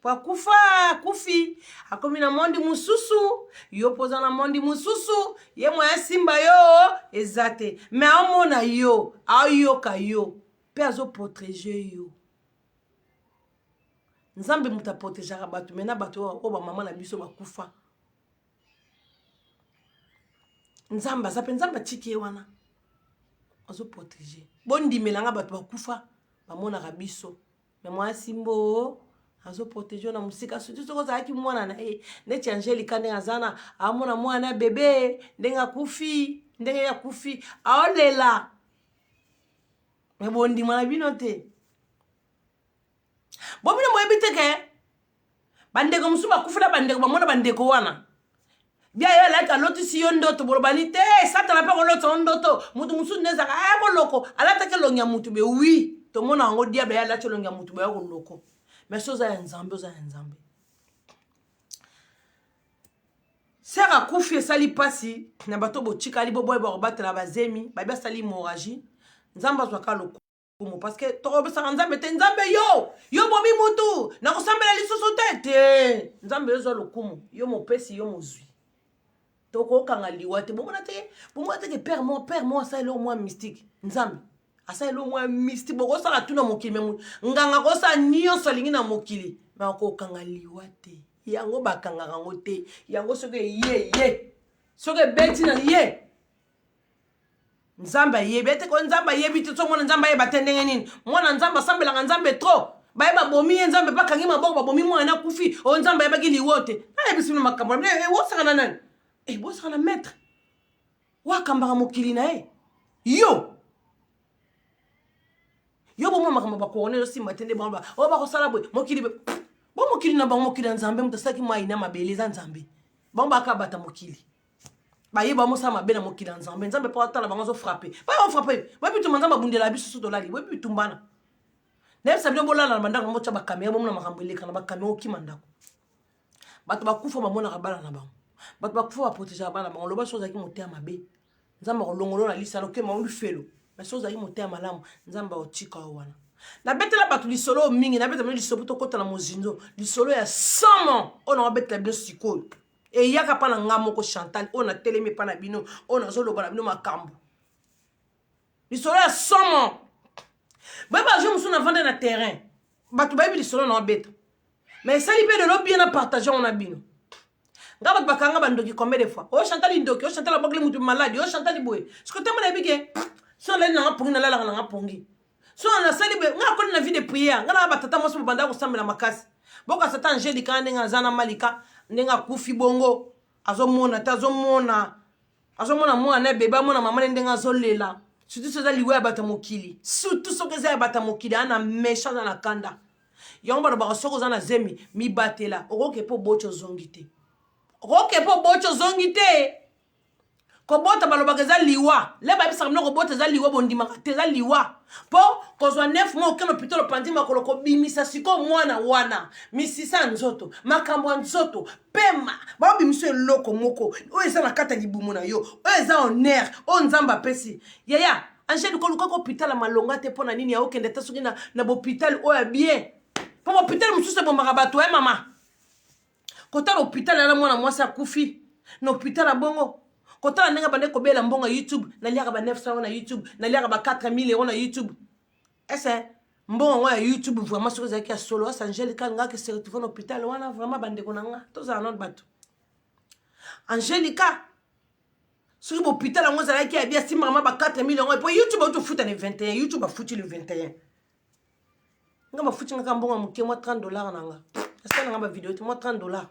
Po akufa, akufi, akomi na mondi mosusu, yo poza na mondi mosusu, ye mwa simba yo eza te. Mais amona yo, ayoka yo, pe azo protéger yo. Nzambe moto aprotegeaka bato, me na bato oyo bamama na biso bakufa. Nzambe aza mpe Nzambe atiki ye wana azoprotege. Bondimela nga, bato bakufa bamonaka biso, me mwasi mbo azoprotege na mosika, surtout soki ozalaki mwana na ye neti Angelika ndenge aza na amona mwana ya bebe ndenge akufi, ndenge ye akufi aolela, me bondima na bino te. Bo bino boyebi te ke bandeko mosusu bakufela bandeko, bamona bandeko wana bia ye alaki alotisi yo ndoto, bolobani te. Satana mpe akolotisa yo ndoto, moto mosusu nde ezalaka aya koloko, alataki elongi ya motu be. Wi, tomona yango, diable ye alati elongi ya motu, boya koloko. Mais so oza ya Nzambe, oza ya Nzambe. Sere akufi, esali mpasi na bato botikali, boboye bakobatela bazemi, babi asali hémorragie. Nzambe azwaka lokumu, parce que tokobisaka Nzambe te. Nzambe, yo yo bomi mutu, nakosambela lisusu te te. Nzambe, yo zwa lokumu, yo mopesi, yo mozwi. Tokokanga liwa te. Bomona te, bomona te ke père mo, père mo asala eloko mwa mystique. Nzambe asala eloko mwa mystique. Bokosala tu na mokili, me nganga kosala nyonso alingi na mokili, me akokanga liwa te. Yango bakangaka yango te. Yango soki eye ye, soki ebeti na ye, Nzambe ayebi ete ko Nzambe ayebi te. So mwana Nzambe ayeba te ndenge nini mwana Nzambe asambelaka Nzambe trop, baye babomi ye, Nzambe mpe akangi maboko, babomi mwana, akufi. Oyo Nzambe ayebaki liwo te. Nayebisi bino makambo bosaka na nani? Bosaka na maître wakambaka mokili na ye. Yo yo bomona makambo bakorona ezosimba te, nde bango oyo bakosala boye mokili bo mokili na bango, mokili ya Nzambe. Moto asalaki mai na mabele eza Nzambe. Bango bakabata mokili, bayeba mosala mabe na mokili ya Nzambe. Nzambe mpo atala bango, azofrappe, bayofrappe. Boyebi bitumba Nzambe abundela biso so tolali. Boyebi bitumbana nayebisa bino, bolala na bandako, botya bakamera, bomona makambo eleka na bakamera. Okima ndako, bato bakufa bamonaka bana na bango, bato bakufa baprotegeaka bana na bango. Loba so ozalaki motema mabe, Nzambe akolongola na lisano, okema olifelo. Mais so ozalaki motema malamu, Nzambe akotika yo wana. Nabetela bato lisolo oyo mingi, nabetela bino lisolo po tokɔta na mozindo. Lisolo ya somo oyo nakobetela bino sikoyo eyaka mpa na nga moko Chantal, oyo natelemi epa na bino, oyo nazoloba na bino makambo. Lisolo ya somo, boyeba jour mosusu navanda na terrain, bato bayebi lisolo na obeta, mais esali mpe lelo bien na partage yango na bino. Nga bato bakanga bandoki combien de fois? Oyo Chantal ndoki, oyo Chantal abwakeli motu maladi, oyo Chantal boye. Soki ntango nayebi ke so nalali nanga pongi, nalalaka nanga pongi. So nasali boye, nga akoli na vie de prière. Nga nanga batata mwasi bobanda kosambela makasi. Bokasa ta Angelika ndenge aza na Malika, ndenge akufi bongo, azomona te, azomona, azomona mwana bebe, amona mama ne ndenge azolela. Surtout so eza liwa ya bato ya mokili, surtout soki eza ya bato ya mokili, aa na méchant, aza na kanda. Yango balobaka, soki oza na zemi, mibatela. Okoke mpo oboti, ozongi te. Okoke mpo oboti, ozongi te. Kobota balobaka eza liwa. Le bayebisaka bino kobota eza liwa, bondimaka te. Eza liwa mpo kozwa 9 mois, okende hôpital, opandi makolo, kobimisa sikoyo mwana wana, misisa ya nzoto, makambo ya nzoto, pema, baobimisa eloko moko oyo eza na kati ya libumu na yo, oyo eza honneur oyo Nzambe apesi. Yaya Angele, kolukaka hôpital ya malonga te. Mpo na nini ya okende ata soki na bohôpital oyo ya bien? Mpo bohôpital mosusu ebomaka bato. Ya mama kotala hôpital yana, mwana mwasi akufi na hôpital ya bongo. Kotala ndenge bande kobela mbongo ya YouTube, naliaka ba 900 na YouTube, naliaka ba 4000 euro na YouTube. Ese mbongo yango ya YouTube vraiment, soki ezalaki ya solo, asa Angelica alingaki se retrouve na hôpital wana? Vraiment, bandeko na nga, tozala nano bato. Angelica, soki bohôpital yango ezalaki ya bien, asimbaka ma ba 4000 yango. Po YouTube auti ofuta le 21, YouTube afuti le 21. Nga bafuti nga kaka mbongo ya moke, mwa 30 $ na nga. Asala nanga bavideo te, mwa 30 $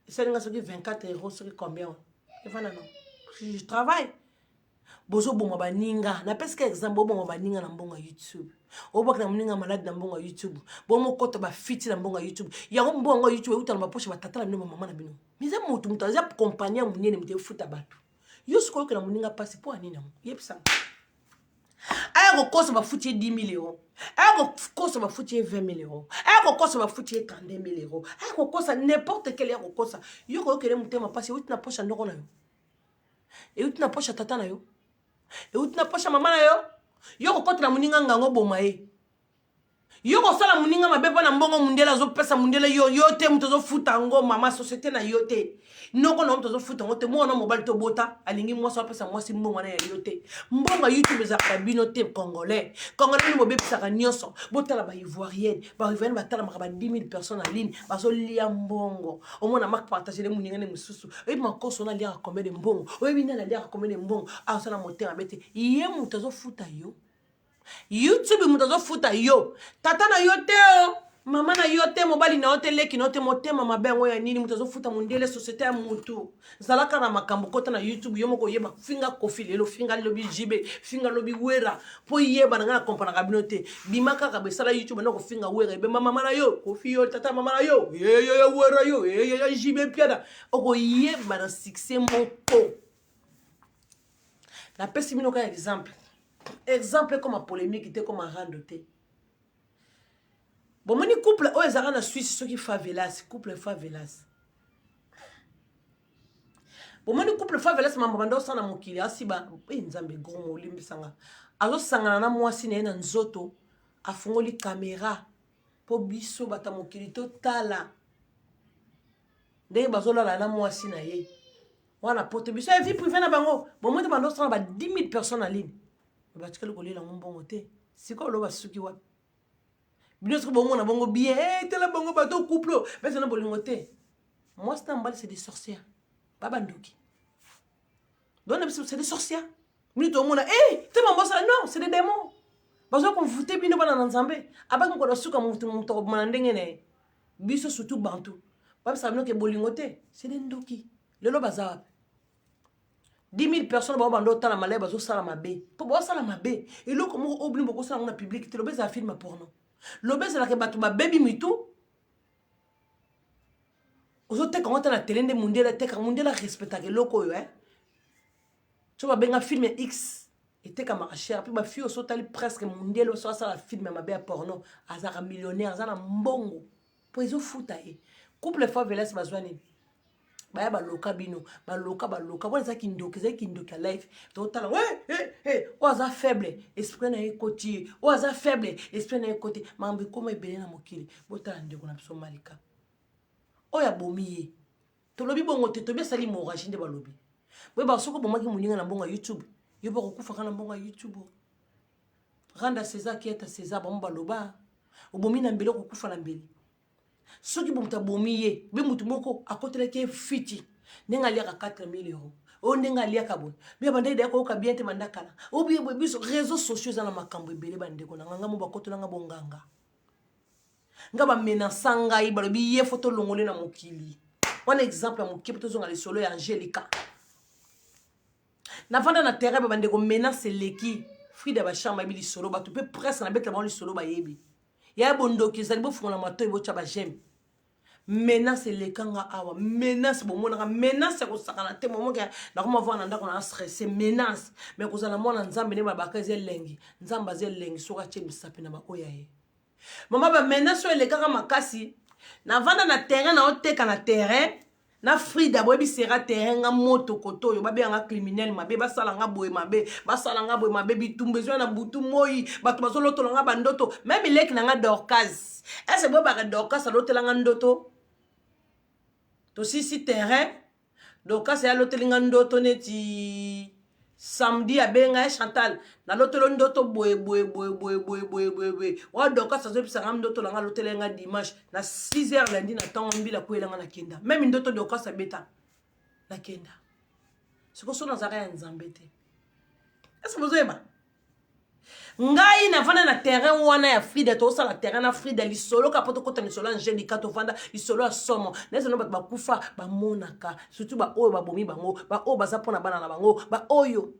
esali nga soki 24 euro, soki combien wana evanda. Non, je travaille. Bozoboma baninga. Napesika exemple, boboma baninga na mbongo ya YouTube, obwakela moninga maladi na mbongo ya YouTube, bomokota bafiti na mbongo ya YouTube. Yango mbongo yango ya YouTube euta na bapoche batata na bino, bamama na bino. Mais eza motu, moto aza kompagnie ya monene, moto efuta bato. Yo sikoyo oyokela moninga mpasi mpo ya nini? Yango yebisanga. Aya. Aya kokosa bafuti ye 10 000 euros, aya kokosa bafuti ye 20 000 euros, aya kokosa bafuti ye 32 000 euros, aya kokosa n'importe quel ya kokosa. Yo koyokele motema mpasi, euti na poche ya ndoko na yo, euti na poche ya tata na yo, euti na poche ya mama na yo. Yo kokotela moninga ngango, oboma ye. Yo kosala moninga mabe mpo na mbongo mundele azopesa. Mundele yo, yo te moto azofuta yango, mama société na yo te, noko na yo moto azofuta yango te, mwana mobali tobota alingi mwasi, apesa mwasi mbongo wana ya yo te. Mbongo ya YouTube ezalaka bino te. Congolais, congolais bino bobebisaka nyonso. Botala Baivoirienne, Baivoirienne batalamaka ba 10 000 personnes en ligne, bazolia mbongo. Omona mak partage le moninga ne mosusu, oyebi makoso wana aliaka combien de mbongo? Oyebi nani aliaka combien de mbongo? Azosala motema mabe te, ye moto azofuta yo YouTube, moto azofuta yo, tata na yo te, o mama na yo te, mobali na yo te, leki na yo te. Motema mabe yango ya nini? Moto azofuta mondele, société ya mutu. Zalaka na makambo, kota na YouTube, yo moko oyeba. Finga Kofi lelo, finga lobi Jibe, finga lobi Wera, mpo yeba na ngai nakompanaka bino te. Bima kaka besala YouTube na kofinga Wera, ebemba mama na yo, Kofi yo, tata mama na yo, eyeye Wera yo, eyeye Jibe Mpiana, okoyeba na succès moko. Napesi bino kaka exemple, exemple ekoma polémique te, ekoma rando te. Bomoni couple oyo ezalaka na Suisse, soki Favelas, couple Favelas. Bomoni couple Favelas, mambo banda osala na mokili, asiba e Nzambe gros molimbisanga, azosangana na mwasi na ye na nzoto, afungoli caméra mpo biso bato ya mokili totala ndenge bazolala na mwasi na ye wana. Poto biso ya vie privée na bango, bomoi te, banda osala ba 10 000 personnes en ligne, batikali kolela yango mbongo te. Sikoyo oloba suki wapi? Bino soki bomona bongo bien, hey, tala bango bato couple beza na bolingo te. Mwasi na mobali, c'est des sorcières, babandoki. Donc na biso, c'est des sorcières. Bino tomona hey, te mambo osala, non, c'est des démons. Bazwa konvute bino bana na Nzambe, abaki mokolo suka motu moto akoboma na ndenge na ye. Biso surtout bantu babisaka bino ke bolingo te, c'est des ndoki. Lelo baza wapi? 10 000 personnes bao banda otala malayi, bazosala mabe mpo baosala mabe. Eloko moko oyo bino bokosala yango na public te. Lobi ezala film ya porno, lobi ezalaka bato babebi mitu, ozoteka yango te na tele. Nde mundele atekaka, mundele arespectaka eloko oyo, eh? So babenga film ya x etekamaka cher. Mpe bafille oso otali presque mundele so asala film ya mabe ya porno, azalaka millionnaire, aza na mbongo mpo ezofuta ye. Couple Favelas bazwa nini? Baya baloka bino, baloka, baloka wana eza kindoki, ezali kindoki ya life. Totala oyo aza faible, esprit na ye ekoti ye, oyo aza faible, esprit na ye ekoti. Makambo ekoma ebele na mokili. Botala ndeko na biso Malika oyo abomi ye. Tolobi bongo te, tobi asali hémorragie nde balobi. Boyeba soki obomaki moninga na mbongo ya YouTube, yo mpo kokufaka na mbongo ya YouTube. Rendre à César qui est à César. Bango baloba obomi na mbeli, okokufa na mbeli. Soki moto abomi ye be, motu moko akotelaki ye fiti ndenge aliaka 4000 euros, oyo ndenge aliaka boye, bia banda idaya koyoka bien te banda kala. Oyo boye, biso réseau sociaux eza na makambo ebele. Bandeko na nga, nga mo bakotelanga bonganga, nga bamenasa ngai, balobi ye fo tolongole na mokili wana. Exemple ya moke, po tozonga lisolo ya Angelika. Navanda na terrain, bandeko, menace eleki. Frida Bachambre ayebi lisolo, bato mpe presque nabetela bango lisolo, bayebi ya bondoki ezali. Bofungola matoi, botya baj'aime. Menace elekanga awa, menace bomonaka, menace ya kosakana te. Momoke nakoma vanda na ndako na stress, menace. Mais kozala mwana Nzambe nde babaka eza elengi. Nzambe aza elengi soki atie misapi na baoyo ya ye. Mama, bamenace oyo elekaka makasi. Navanda na terrain, naoteka na terrain na Frida, boyebi sera terrain. Nga moto koto oyo babenganga criminel mabe, basala nga boye mabe, basala nga boye mabe. Bitumba ezwa na butu moi, bato bazolotola nga bandoto. Même leki na nga Dorcas, ese boyebaka Dorcas alotela nga ndoto. Tosisi terrain, Dorcas aloteli nga ndoto neti samedi, abenga ye: "Chantal, nalotelo ndoto boye boye boye boye boye boye boye boye." Wa Dorcas azobisa nga ndoto na nga, alotela nga dimanche na 6 heures, lundi na ntongo mbila kweyela nga, nakenda. Même ndoto Dorcas abeta, nakenda. Sikoyo so nazalaka ya Nzambe te, ese bozoyeba? Ngai navanda na terrain wana ya Frida, tozosala terrain na Frida, lisolo kaka mpo tokɔta lisolo ya Angelika. Tovanda lisolo ya somo nezana, bato bakufa bamonaka, surtout baoyo babomi bango, baoyo baza mpona bana na bango, baoyo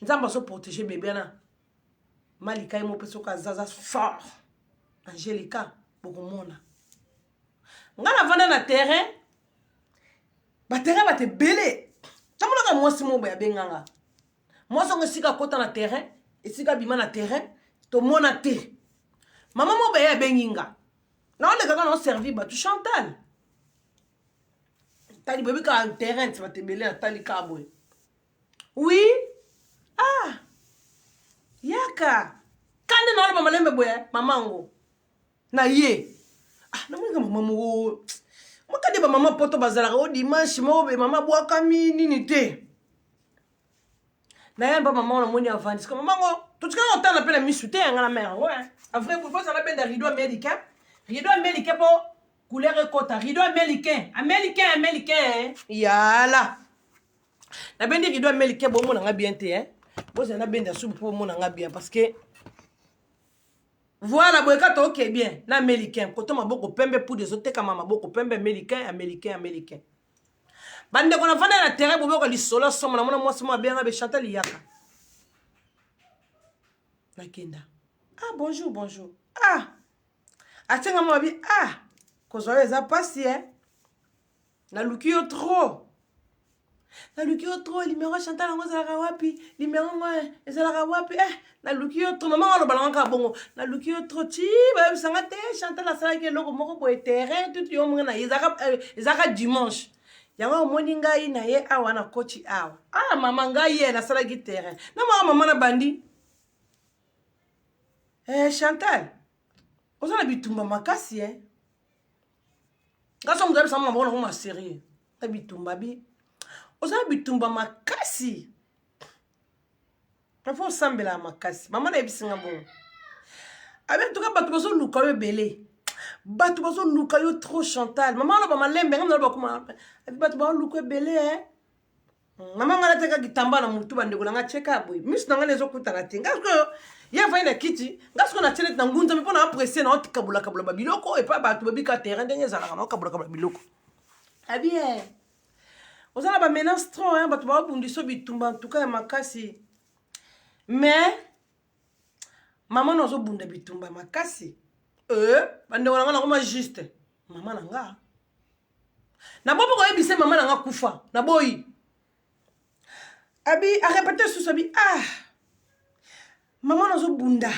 Nzambe azoprotege bebe wana Malika. Ye mo mpe soki aza, aza fort. Angelika, bokomona ngai navanda na terrain, baterrain bato ebele. Namonaka mwasi moko boye, abenganga mwasi yango esika akɔta na terrain. Esika abima na terrain tomona te. Mama moko baye abengi nga. Naoleka kaka naoservi bato Chantal. Tali boyebi kaka terrain ti bato ebele natali kaka boye. Oui? Ah! Yaka! Kande naoloba malembe boye mama yango. Na ye. Ah, namoni ka mama moko. Mokade ba mama poto bazalaka o dimanche moko be mama bwakami nini te. Na ye mpa mama namoni avandi. Sika mama ngo totikala kotala mpe na misu te yanga na mère yango. A vrai bout bozala benda rideau américain. Rideau américain po couleur ekota. Rideau américain. Américain, américain. Yala. Nabendi rideau américain bomona nga bien te hein. Bozala nabenda subu po bomona nga bien parce que Voilà boye kaka ok bien na américain koto maboko pembe poudre ezotekama maboko pembe américain américain américain bandeko na vanda na terrain boboka lisolo somo namona mwasi moko abenga be Chantal yaka nakenda ah bonjour bonjour ah atianga mwa bi ah kozwa yo eza pasi eh Naluki yo trop. Naluki yo trop. Numéro Chantal yango ezalaka wapi? Numéro yango eh, ezalaka wapi? Eh, naluki yo trop. Maman aloba nanga kaka bongo. Naluki yo trop. Ti bayebisa nga te Chantal asalaki eloko moko boye terrain tout yo monga na ye ezalaka eh, ezalaka dimanche. Yango omoni ngai na ye awa na koti awa. Ah mama ngai ye nasalaki terrain. Na mama mama na bandi. Eh Chantal, oza na bitumba makasi eh. Nga so moto ayebisa mama nakoma serieux na bitumba bi oza na bitumba makasi parfois osambelaka makasi mama nayebisi nga bongo abi antuka bato bazoluka yo ebele bato bazoluka yo trop Chantal mama aloba malembe nga naloba kuma abi bato bazoluka ebele eh Mama nga nateka kitamba na mutu bandeko na nga tieka boye miso na nga ezokutana te nga sikoyo ye avandi na kiti nga sikoyo natie neti na ngunzami mpo na aprecie na okabolakabola babiloko epai bato babika terrain ndenge ezalaka na okabolakabola biloko abi eh, oza na bamenace trop hein, bato babundisa bitumba ntuka ya makasi mais mama na ozobunda bitumba makasi eh, bandeko na nga nakoma juste mama na nga Naboyi mpo koyebisa mama na nga kufa. Naboyi. Abi arepete susu abi ah mama nazobunda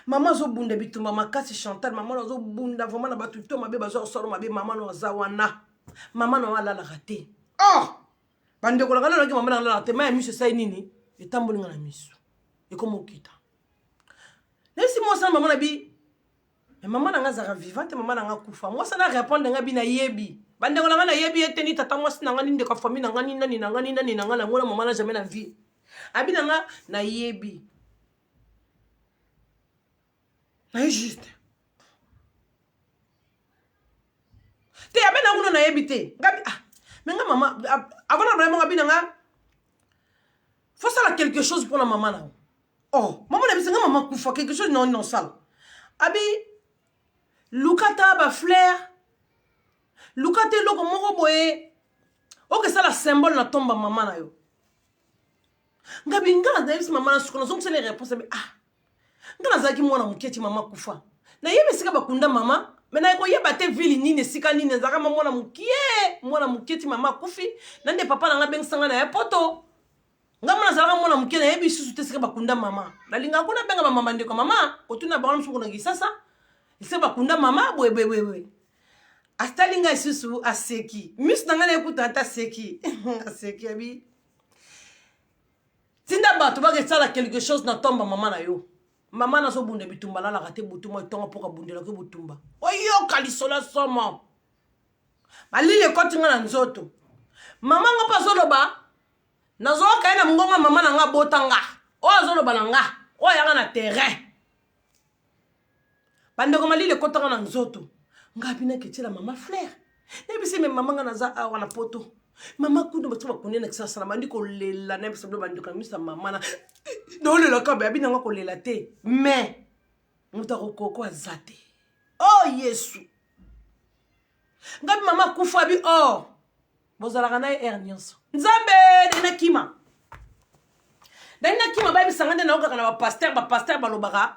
mama azobunda bitumba makasi Chantal mama nazobunda vraiment na bato to mabe bazwa kosala mabe mama no aza wana mama no alalaka te oh bandeko na ngai nalaki mama na alalaka te mai ya miso esali nini etamboli nga na miso ekoma okita nayebisi mwasi na mama na bi Mais maman na nga azalaka vivante, maman na nga akufa. Mwasi na répondre nga bi nayebi. Bandeko na nga nayebi ye te ni tata mwasi na nga ni ndeko ya famille na nga ni nani na nga ni nani na nga namona maman na jamais na vie. Abi na nga nayebi. Naye juste. Te abe na kuna nayebi te. Nga bi ah mais nga maman avant na bala nga bi na nga faut sala quelque chose pour na maman na. Oh, mama na biso nga mama kufa quelque chose non non sala. Abi luka ta ba fleur luka te eloko moko boye okesala symbole na tomba mama na yo ngabi nga nayebisi mama na suka nazongisela réponse abi ah nga nazalaki mwana moke ti mama kufa nayebi esika bakunda mama me naye koyeba te ville nini esika nini nazalaka ma mwana mokie mwana moke ti mama akufi na nde papa na nga abengisa nga na ya poto Nga mwana azalaka mwana moke nayebi lisusu te esika bakunda mama. Nalingaka kuna benga ba mama ndeko mama kotuna bango mosusu kuna Kisasa esika bakunda mama boye boye boye boye. Atali ngai lisusu aseki. Miso na ngai naye ata aseki. Aseki abi. Tinda bato bakesala quelque chose na tomba mama na yo. Mama nazobunda bitumba alalaka te butu moi ntongo mpo kabundelaki butumba. Oyoka lisolo ya somo. Malili ekoti nga na nzoto. Mama ngo mpe azoloba Nazoyoka ye na mongongo mama na nga abota nga oyo azoloba na nga oyo ayaka na terrain bandeko malili ekotaka na nzoto nga bina ketiela mama fleur nayebisi me mama nga naza awa na poto mama kuna bato bakunde na kisasa na bandi kolela nayebisa bino bandeko na misa mama na naolela kaka abi nanga kolela te mais moto akokoko aza te o oh, yesu ngabi mama kufa bi or oh. Bozalaka na ye heure nyonso. Nzambe ndenge nakima. Ndenge nakima bayebisa nga nde naokaka na bapasteur, bapasteur balobaka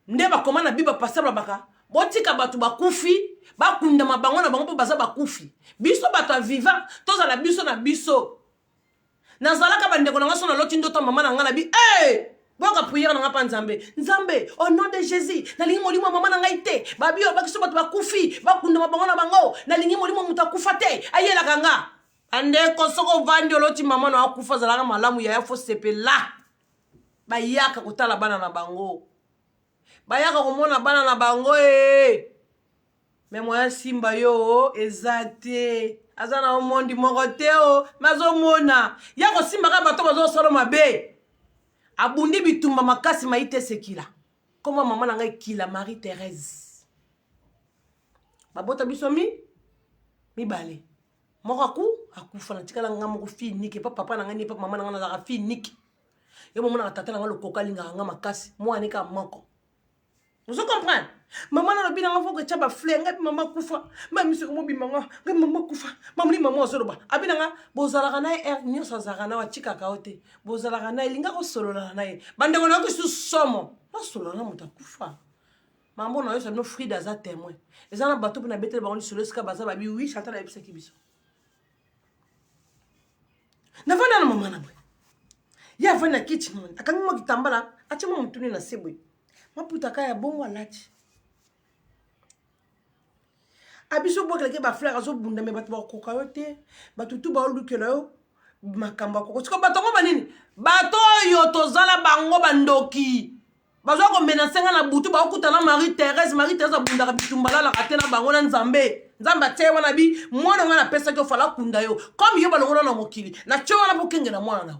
nde bakoma na bible bapasteur balobaka botika bato bakufi bakundama bango na bango mpo baza bakufi. Biso bato ya vivant tozala biso na biso. Nazalaka bandeko na nga so naloti ndoto mama na nga na bi hey! Eh! Boyoka prière na nga mpa Nzambe. Nzambe, au nom de Jésus, nalingi molimo ya mama na ngai te. Babi oyo bakiso bato bakufi, bakundama bango na bango. Nalingi molimo moto akufa te, ayelaka nga. Bandeko, soki ovandi oloti mama na akufa, azalaka malamu yaya, fo sepela. Bayaka kotala bana na bango. Bayaka komona bana na bango ee. Eh. Me moyen simba yo eza te. Aza na omondi moko te o, me azomona. Ya kosimba kaka bato bazosala mabe. Abundi bitumba makasi mayi te sekila. Koma mama na ngai kila Marie Therese. Babota biso mi mibale. Moko aku akufa na tikala nga moko fille unique pa papa na ngai ni pa mama na ngai nazalaka fille unique. Yo momonaka tata na ngai lokoka alingaka nga makasi mwana nika moko. Ozo comprendre? Mama na lobi na nga foko etya ba fleur ngai mama kufa ma miso mobima nga ngai mama kufa mamoni mama ozoloba abi na nga bozalaka na ye heure nyonso azalaka na atikaka yo te bozalaka na ye linga kosolola na ye bandeko na yoki susu somo nasolola na moto akufa mambo na yosa bino Frida aza témoin eza na bato mpe nabeteli bango lisolo esika baza babi wi Chantal ayebisaki biso navanda na mama na boye ye avandi na kiti akangi mwa kitambala atie mwa motuni na se boye maputa ka ya bongo alati abiso obwakelaki bafleur azobunda me bato bakokoka yo te bato tu baolukela yo makambo ya koko siko bato yango banini bato oyo tozala bango bandoki bazwa komenase nga na butu baokuta na marie therese marie therese abundaka bitumba alalaka te na bango na nzambe nzambe atie wana bi mwana ngai napesaki ofala akunda yo comme yo balongola na mokili natie wana mpo okengela mwana na yo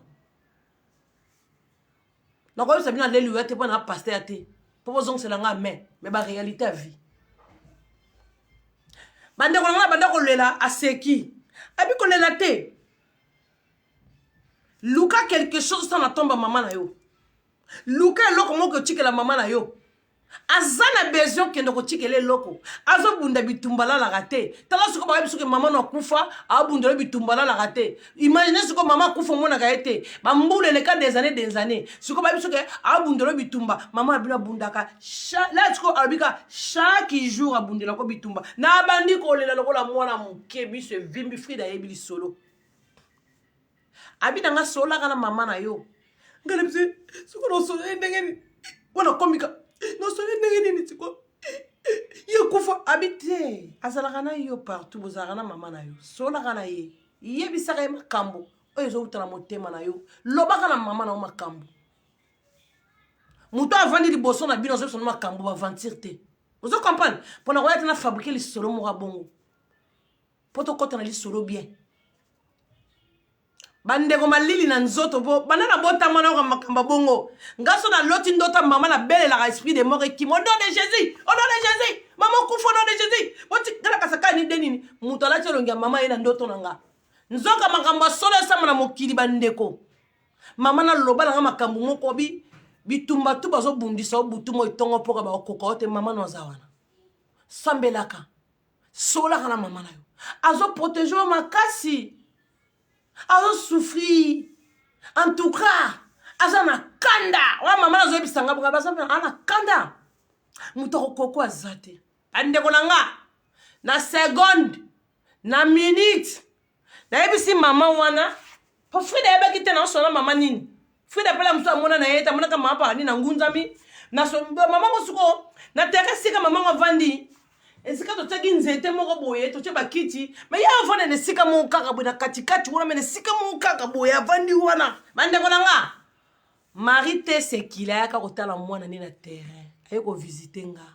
nakoyebisa bino aleluya te mpo na paster te mpo bozongisela nga amen me baréalité ya vie bandeko na ngai banda kolela aseki abi kolela te luka quelque chose osala na tomba mama na yo luka eloko moko otikela mama na yo aza na besoin kende kotikela eloko azobunda bitumba alalaka te tala sikoyo bayebi soki mama no akufa abundela bitumba alalaka te imagine sikoyo mama akufa omonaka ye te bambula eleka des années des années sikoyo bayebi soki abundela bitumba mama na bino abundaka la sikoyo alobi ka chaque jour abundelako bitumba na abandi kolela lokola mwana moke miso evimbi frida ayebi lisolo abi na nga sololaka na mama na yo nga na biso soko nasololi ndenge nini mpo nakomika nasololi ndenge nini siko ye kufa abi te azalaka na yo partout bozalaka na mama na yo sololaka na ye yebisaka ye makambo oyo ezowuta na motema na yo lobaka na mama na yo makambo moto avandi liboso na bino azoyebisa no makambo baventure te ozo comprendre mpo na koya te na fabrike lisolo moko ya bongo mpo tokɔta na lisolo bien bandeko malili na nzoto mpo banda nabotama nayoka makambo bongo nga so naloti ndota mama nabelelaka esprit de mort ekima au nom de jésus au nom de jésus mama okufa au nom de jésus botikala kasaka ni de nini moto alati elongi ya mama ye na ndoto na nga nzoka makambo ya solo esama na mokili bandeko mama naloba nanga makambo moko bi bitumba tu bazobundisa yo butu moi ntongo mpoka bakokoka yo te mama no aza wana sambelaka solaka na mama na yo azo protege yo makasi azo souffrir en tout cas aza na kanda wa mama nazoyebisa nga bonga baza na kanda moto akokoko aza te bandeko na nga na seconde na minute nayebisi mama wana po frida ayebaki te naosona mama nini frida mpela mosusu amona na ye te amonaka mama paka nini nangunzami mama ngo siko na tere esika mama ngo avandi esika totiaki nzete moko boye totie bakiti me ye avanda na esika moko kaka boye na katikati wana me na esika moko kaka boye avandi wana bandeko na nga marie te sekila ayaka kotala mwana nde na terrain aye kovisite nga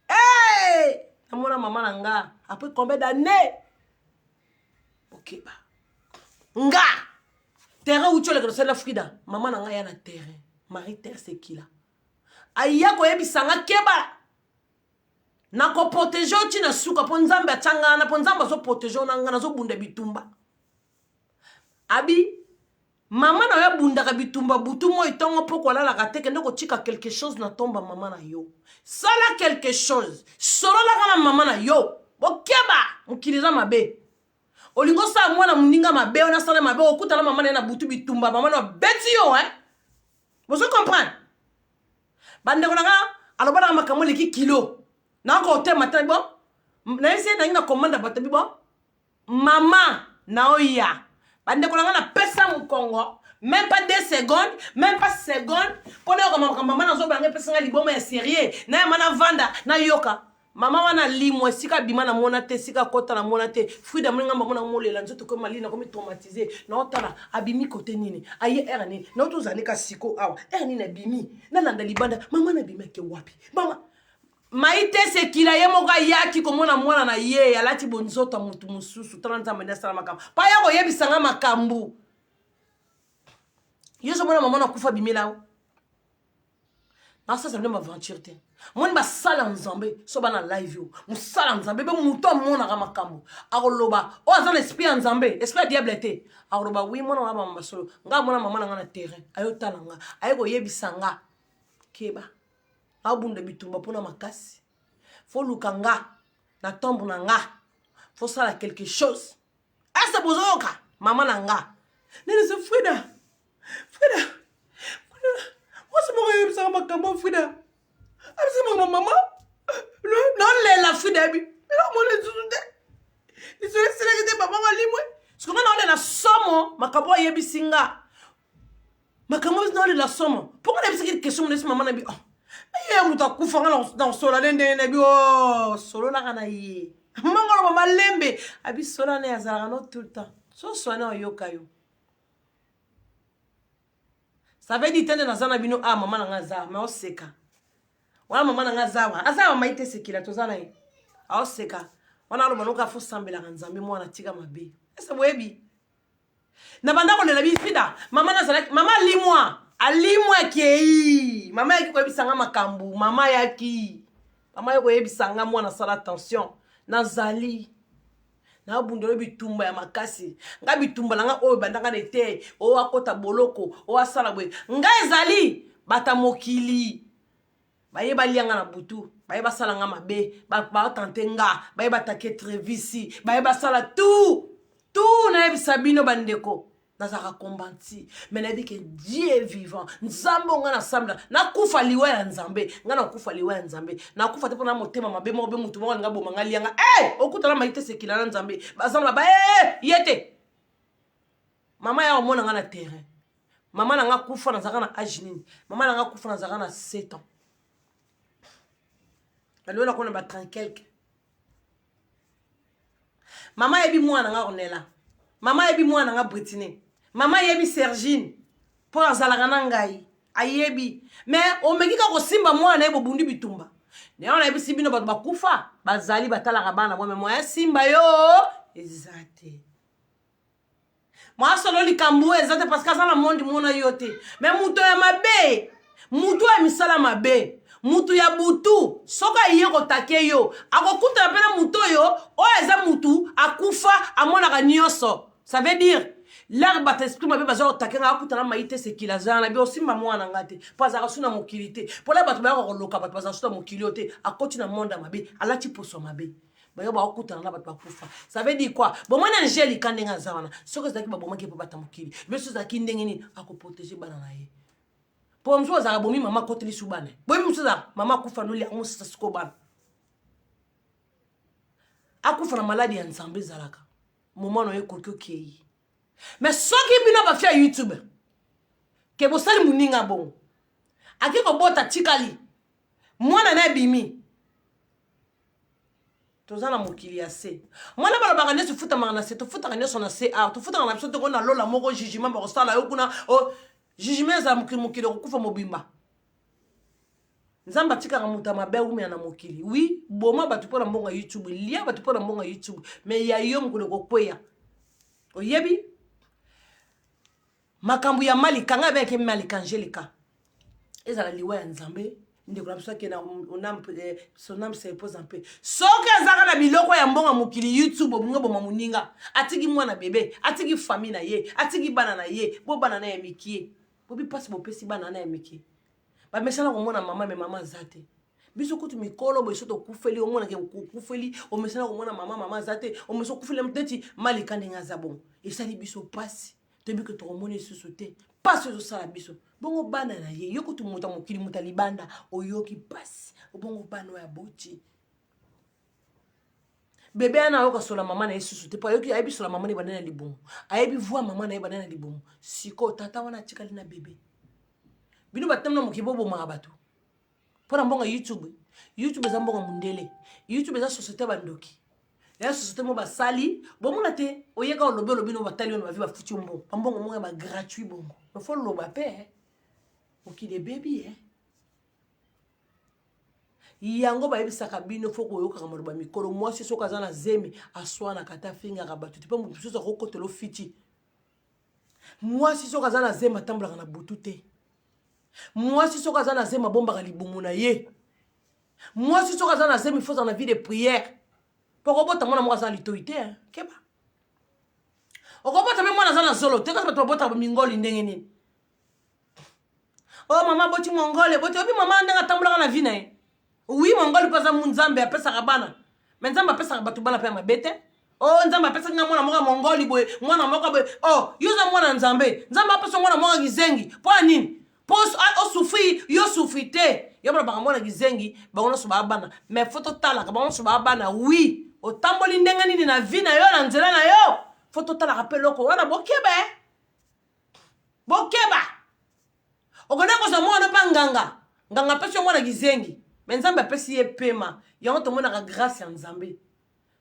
hey! namona mama na nga après combien d'années okeba nga terrain uti oleka tosali na frida mama na nga ya na terrain marie terre sekila aya koyebisa nga keba nakoprotege yo ti na suka mpo nzambe atya nga wana mpo nzambe azoprotege yo na nga nazobunda bitumba abi mama na yo abundaka bitumba butu moi ntongo mpo kolalaka te kende kotika quelque chose na tomba mama na yo sala quelque chose sololaka na mama na yo bokeba mokili eza mabe olingi osala mwana moninga mabe oyo nasala mabe okutana mama na ye na butu bitumba mama na abeti yo eh? bozo comprendre bandeko na nga aloba nanga makambo eleki kilo nakotema te bon nayebisi ye nangi na komanda bato bi bon mama naoya. Bandeko na nga, napesa mokongo même pas 2 secondes, même pas seconde, mpo nayoka makambo mama nazobanga. Epesa nga liboma ya sérieux. Nayama navanda, nayoka mama wana limwa. Esika abima namona te, esika akɔta namona te. Frida amoni nga, mama namolela nzoto komi malili, nakomi traumatisé. Naotala abimi kote nini, aye ere nini, naotozala ka siko awa ere nini abimi. Nalanda libanda, mama nabimi ake wapi? Mama mai te, sekila ye moko ayaki komona mwana na ye alati bonzoto ya motu mosusu. Tala Nzambe nde asala makambo mpo aya koyebisanga makambo. Yo ozomona mama nakufa, abimela o nasasa bino baventure te. Moni basala Nzambe so bana live yo mosala Nzambe mpe moto amonaka makambo, akoloba oyo aza na esprit ya Nzambe, esprit ya diable te. Akoloba: "Oui, mwana wana bamama solo." Nga amona mama na nga na terrain, ayotala nga, aye koyebisa nga: "Keba, abunda bitumba mpona makasi, foluka nga na tombe na nga, fosala quelque chose." Ese bozoyoka mama na nga nini? Se Frida, Frida, Frida, mwasi moko ayebisaka makambo. Frida abisaka makambo, mama naolela. Frida yebi elomona lisusu te, lisolo esilaki te. Mama alimwe siko nga naolela somo. Makambo ayebisi nga, makambo naolela somo. Mpo nga nayebisaki question mo nayebisi mama na bi: "Oh, ye moto akufa, nga na kosola nde ndenge nayebi." O sololaka na ye mongolo malembe, abi sola na ye, azalaka no tout le temps. So swane oyoka yo, ça veut dire te nde naza na bino. A mama na nga aza ma oseka wana, mama na nga aza awa, aza mama ye te, sekila toza na ye, aoseka wana. Aloba noka fosambelaka Nzambe, mwana tika mabe. Ese boyebi na banda kolela bifida mama nazalaki. Mama alimwa, alimwa, akei. Mama yaki koyebisanga makambo. Mama yaki, mama yaki koyebisanga: "Mwana, asala attention, nazali nabundelo bitumba ya makasi." Nga bitumba na nga oyo ebandanga na ete oyo akɔta boloko, oyo asala boye. Nga ezali bata mokili baye balianga na butu, baye basala nga mabe, batante nga, baye batake Trevisi, baye basala tout tout. Nayebisa bino bandeko, nazalaka kombanti, me nayebi ke Dieu est vivant. Nzambe o nga nasambela, nakufa liwa ya Nzambe, nga nakufa liwa ya Nzambe, nakufa te mpona motema mabe moko be mutu moko alinga boma nga lianga. E okutana mai te, sekila na Nzambe bazambela ba e ye te. Mama ya omona nga na terrain. Mama na nga kufa nazalaka na age nini? Mama na nga kufa nazalaka na 7 ans. Naloyo nakona ba 30 quelque. Mama ayebi mwana nga Ornela, mama ayebi mwana nga Britine, mama ayebi Sergine mpo azalaka na ngai, ayebi. Me omeki kaka kosimba mwana ye, bobundi bitumba. Nayo nayebisi bino, bato bakufa bazali batalaka bana bwa me moya simba yo eza te. Mwasolo likambo oyo eza te, parce que aza na mondi mona yo te. Me moto ya mabe, motu ya misala mabe, mutu ya butu, soki aye kotake yo, akokutana mpe na mutu oyo oyo eza mutu akufa, amonaka nyonso. Ça veut dire lere bato esprit mabe baza kotake nga, akutana mai te, sekila aza na bi osimba mwana nga te, mpo azalaka su na mokili te. Mpo la bato bayaka koloka, bato bazala su na mokili oyo te. Akoti na monde ya mabe, alati poso mabe, bayo bakokutana na bato bakufa. Ça veut dire quoi? Bomoni Angelika ndenge aza wana, soki ezalaki babomaki mpo bata mokili biso, ezalaki ndenge nini akoprotéger bana na ye? Mpo mosusu azalaka bomi mama, akoteli su bana. Boyebi mosusu azalaka mama akufa, noli yango sisa siko bana akufa na maladi ya Nzambe. Ezalaka moma na yo ekoki, okei. Mais soki bino bafi ya YouTube ke bosali moninga bongo, ake kobota, tikali mwana na ebimi, toza na mokili ya se. Mwana balobaka nyonso efutamaka na se, tofutaka nyonso na se. Awa tofutaka na biso toko na lola moko, jugement bakosala yo kuna. Jugement ezala mokili, mokili okokufa mobimba. Nzambe atikaka moto ya mabe awumela na mokili. Wi, boma bato mpo na mbongo ya YouTube, lia bato mpo na mbongo ya YouTube, mais ya yo mokolo ekokweya. Oyebi makambo ya Malika, ngai abengaki Malika Angelika, ezala liwa ya Nzambe. Ndeko na biso ake na son âme se repose en paix. Soki azaka na biloko ya mbongo ya mokili YouTube, obongo boma moninga, atiki mwana bebe, atiki famille na ye, atiki bana na ye, bo bana na ya mikie, bobi mpasi bopesi bana na ya mikie. Bamesana komona mama, me mama aza te. Biso kutu mikolo boye, so tokufeli, omonake okufeli, omesana komona mama, mama aza te. Omesa okufeli neti Malika ndenge aza bongo, esali biso mpasi. Toyebi ke tokomona lisusu te, mpasi ezosala biso bongo. Bana na ye, yo kutu moto ya mokili, moto ya libanda, oyoki mpasi, obongo bana oyo aboti. Bebe wana ayoka sola mama na ye susu te mpo ayoki ayebi sola mama na ye banda na libumu, ayebi voix mama na ye banda na libumu. Sikoyo tata wana atikali na bebe. Bino bato na mokili bobomaka bato mpo na mbongo ya YouTube. YouTube eza mbongo mundele. YouTube eza société ya bandoki. Ya société mo basali bomona te oyeka olobi olobi no batali yo na bavi bafuti yo mbongo bambongo moko ya ba gratuit bongo. Il faut loba pe eh. Mokili ebebi eh. Yango bayebisaka bino fo koyokaka maloba mikolo. Mwasi soki aza na zemi aswanaka te, afingaka bato te, mpo moto mosusu akokotela ofiti. Mwasi soki aza na zemi atambolaka na butu te. Mwasi soki aza na zemi abombaka libumu na ye. Mwasi soki aza na zemi fo azala na vie de prière, mpo okobota mwana moko aza na litoi te. Keba, okobota mpe mwana aza na zolo te. Kasi bato babotaka mingoli ndenge nini? Oh mama boti mongole, boti obi mama ndenge atambolaka na vie na ye. Oui, mongole mpe aza nzambe apesaka bana, me nzambe apesaka bato bana mpe ya mabe te. Oh, nzambe apesaki nga mwana moko ya mongoli boye, mwana moko boye. Oh, yo oza mwana nzambe, nzambe apesa mwana moko ya kizengi mpo ya nini? Mpo osufri yo sufri te. Yo balobaka mwana kizengi, bango nyonso baa bana, mais fo totalaka bango nyonso baa bana. Oui, otamboli ndenge nini na vie na yo, na nzela na yo, fo totalaka mpe eloko wana. Bokeba eh? Bokeba, okende kozwa mwana mpa nganga, nganga apesi yo mwana kizengi, me nzambe apesi ye pema. Yango tomonaka grâce ya nzambe,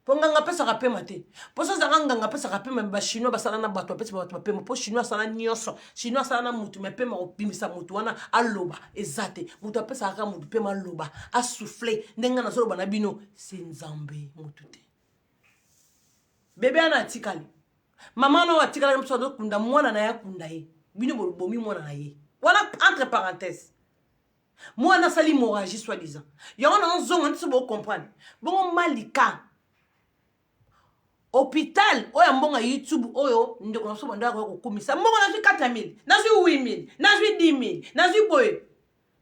mpo nganga apesaka pema te. Mpo so ozalaka nganga apesaka pema, me bachinois basala na bato, bapesi bato bapema. Mpo chinois asala nyonso, chinois asala na mutu, me pema kobimisa mutu wana aloba eza te. Mutu apesaka kaka mutu pema aloba, asouffle ndenge nga nazoloba na bino, se nzambe mutu te. Bebe wana atikali, mama wana oyo atikalaki biso azokunda mwana na ye, akunda ye. Bino bobomi mwana na ye wana. Entre parenthèse, mwana asali hémorragie soi disant. Yango nazozonga nti so bocomprendre bongo. Malika, hôpital oyo ya mbongo ya YouTube oyo ndeko na biso bandaka koya kokumisa mbongo, nazwi 4000, nazwi 8000, nazwi 10000, nazwi boye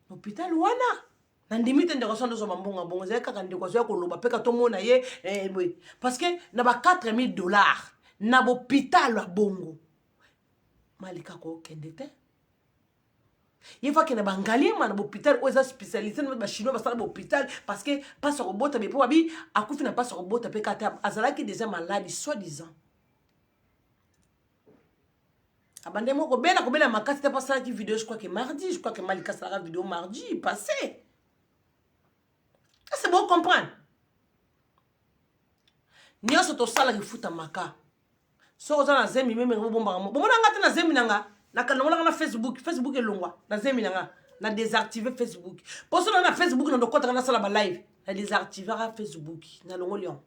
hôpital wana, nandimi te. Ndeko so ndozwa bambongo ya bongo, ezali kaka ndeko azoya koloba mpe ka tomona ye boye, parce que na ba 4000 $ na bopital ya bongo, Malika kokende te. Ye fo akende bangaliema na bopital oyo eza spécialité na bachinois basala bopital, parce que mpasi ya kobota be, mpo babi akufi na mpasi ya kobota mpe kaka azalaki déjà maladi soi disant abande moko kobela, kobela makasi te. Mpo asalaki video, je crois que mardi, je crois que Malika asalaka video mardi passé. Est-ce bo comprendre? Nyonso tosalaka efutamaka. Soki oza na zemi, memeke bobombaka mo. Bomona nga te na zemi na nga, nakalongolaka na Facebook. Facebook elongwa na zemi na nga, na désactive Facebook, mpo so na na Facebook na ndokɔtaka nasala balive. Na désactivaka Facebook, nalongoli yango,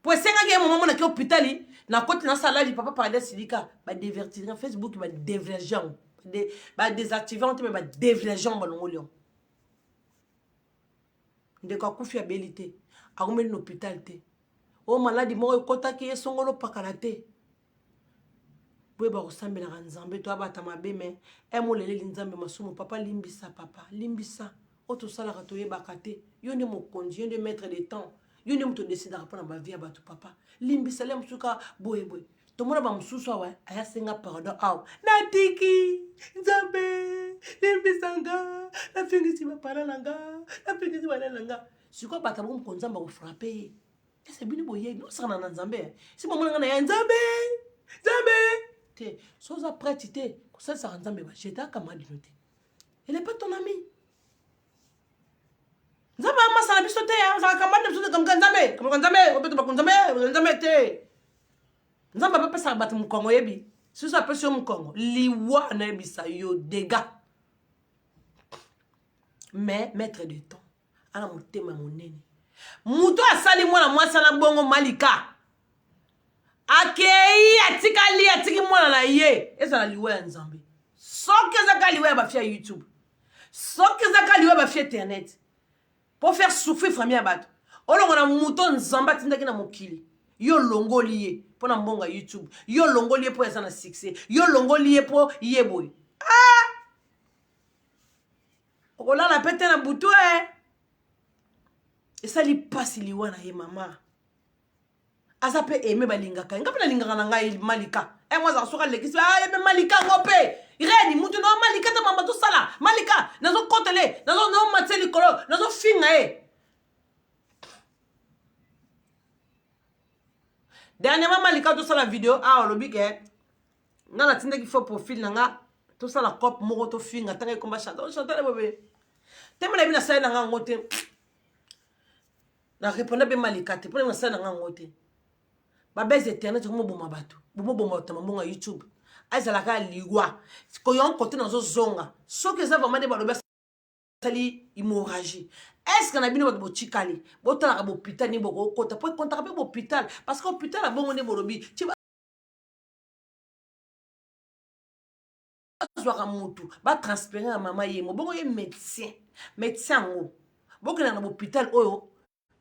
po esengaki ye moma monaki hôpital, nakoti nasala live, papa paradi asilika, badévertir Facebook, badéverge yango, badésactive yango te, me badéverge yango, balongoli yango. Ndeko akufi, abeli te, akomeli na hôpital te. Oyo maladi moko ekɔtaki ye songolo pakala te. Boyeba kosambelaka nzambe to abata mabe, me emoleleli nzambe masumu. Papa limbisa, papa limbisa, oyo tosalaka toyebaka te. Yo nde mokonzi, yo nde maître de temps, yo nde moto odesidaka mpo na bavie ya bato. Papa limbisa le mosusu kaka boye boye. Tomona bamosusu awa aya senga pardon awa, natiki nzambe limbisa nga, nafingisi bapara na nga, nafingisi bana na nga. Sikoyo bato bongo moko nzambe akofrappe ye. Ese bino boyebi osakana na nzambe? Si bomona nga na ya nzambe, nzambe te. So oza prête te kosalisaka nzambe, bajete akamadi no te. Elle est pas ton ami. Nzambe amasala biso te, azalaka kamadi na biso te. Kamuka nzambe, kamuka nzambe, obeto bako nzambe, nzambe te. Nzambe apesaka bato mokongo, oyebi susu apesi yo mokongo, liwa nayebisa yo dégâts. Mais maître de temps ana motema monene. Moto asali mwana mwasi ana bongo, Malika akei, atikali, atiki mwana na ye. Ezala liwa ya nzambe, soki ezaka liwa ya bafia YouTube, soki ezaka liwa ya bafia internet po faire souffrir famille ya bato, olongo na moto nzambe atindaki na mokili. Yo olongoli ye mpo na mbongo ya YouTube, yo olongoli ye mpo aza na succès, yo olongoli ye mpo ye boye. Ah! Okolala mpe te na butu e. Esali mpasi liwa na ye. Mama aza mpe aime, balingaka ye. Nga mpe nalingaka na ngai Malika. E mwa azaka soki alekisi ye mpe Malika yango mpe reni mutu na Malika te. Mama tosala Malika, nazokotele, nazomatie likolo, nazofinga ye. Dernièrement Malika tosala video awa olobi ke nga natindaki faux profil na nga tosala cop moko tofinga ntanga ekomba Chantal Chantal bobe teme na bino nasali na nga yango te na répondre be Malika te mpona nasali na nga yango te babese internet komoboma bato bomoboma bato na mambongo ya youtube azalaka liwa koyo kote nazozonga soki eza vraiment nde balobi asali hémorragie est ce que na bino bato botikali botalaka bopital nini bokokota po ekontaka mpe bopital parce que hôpital ya bongo nde bolobi ti bazwaka motu batransfere na mama ye mo bongo ye médecin médecin yango bokendaka na bopital oyo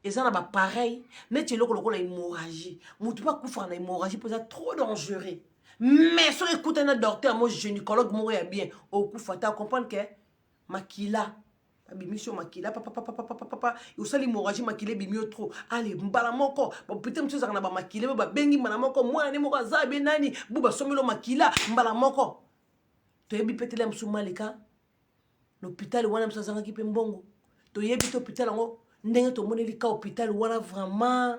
eza na bapareil neti eloko lokola hémorragie motu mpe akufaka na hémorragie mpo eza trop dangereux mais soki ekutani na docteur mo gynécologue moko ya bien okufa te acomprendre ke makila babimisi yo makila papapapapapapa osali hémorragie makila ebimi yo trop ale mbala moko bapite mosusu ezalaka na bamakila be babengi mbala moko mwana ne moko aza be nani bo basombeli yo makila mbala moko toyebi petele ya mosusu malika l'hôpital wana mosusu azangaki mpe mbongo toyebi te hôpital yango ndenge tomoneli ka hôpital wana vraiment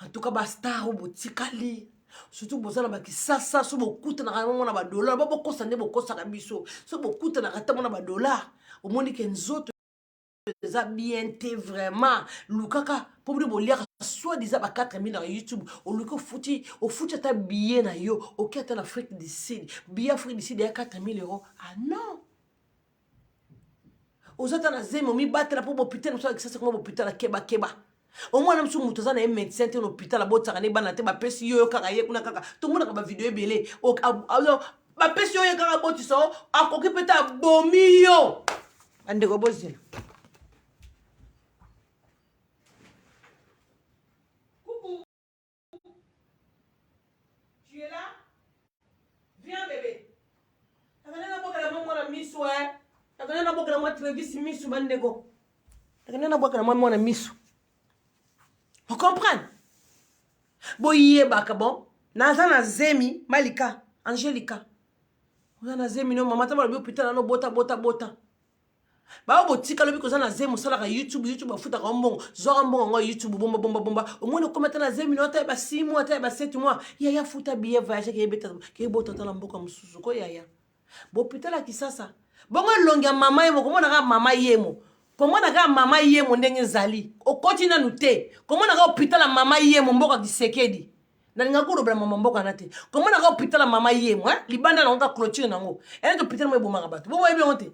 en tout cas bastar oyo botikali surtout boza na bakisasa so bokutanaka yango na badollar ba bokosa nde bokosaka biso so bokutanaka ata mona badollar omoni ke nzoto eza bien te vraiment lukaka mpo bino boliaka soit disant ba 4000 na youtube oluki ofuti ofuti ata billet na yo oki ata na afrique du sud billet afrique du sud ya 4000 euros ah non oza ata na zemi omibatela mpo bopital mosusu akisasa koma bopital akebakeba omwana mosusu moto aza na ye médecin te na hôpital abotisaka ne bana te bapesi yo yo kaka ye kuna kaka tomonaka bavideo ebele bapesi yo ye kaka abotisa yo akoki mpe te abomi yo bandeko bozela Tu es là Viens bébé. Nakana nabwakela mwa mwana miso eh. Nakana nabwakela mwa Travis miso bandeko. Nakana nabwakela mwa mwana miso. Vous comprenez? Boyebaka bon. Naza na zemi Malika, Angelica. Oza na zemi no mama tamba lobi hôpital nano bota bota bota. Baoyo botika lobi koza na zemi osalaka youtube youtube bafutaka yo mbongo zwaka mbongo yango ya youtube bomba bomba bomba omoni okoma ata na zemi no ata ya ba 6 mois ata ya ba 7 mois yaya futa billet voyage keyebeta keyebota ata na mboka mosusu ko yaya bopitala ya kisasa bongo elongi ya mama yemo komona kaka mama yemo komona kaka mama yemo ndenge ezali okoti nanu te komona kaka hôpital ya mama yemo mboka kisekedi nalingaka kolobela mama mboka na te komona kaka hôpital ya mama yemo eh? libanda nango kaka clôture nango enete hôpital mo ebomaka bato bongo oyebi yango te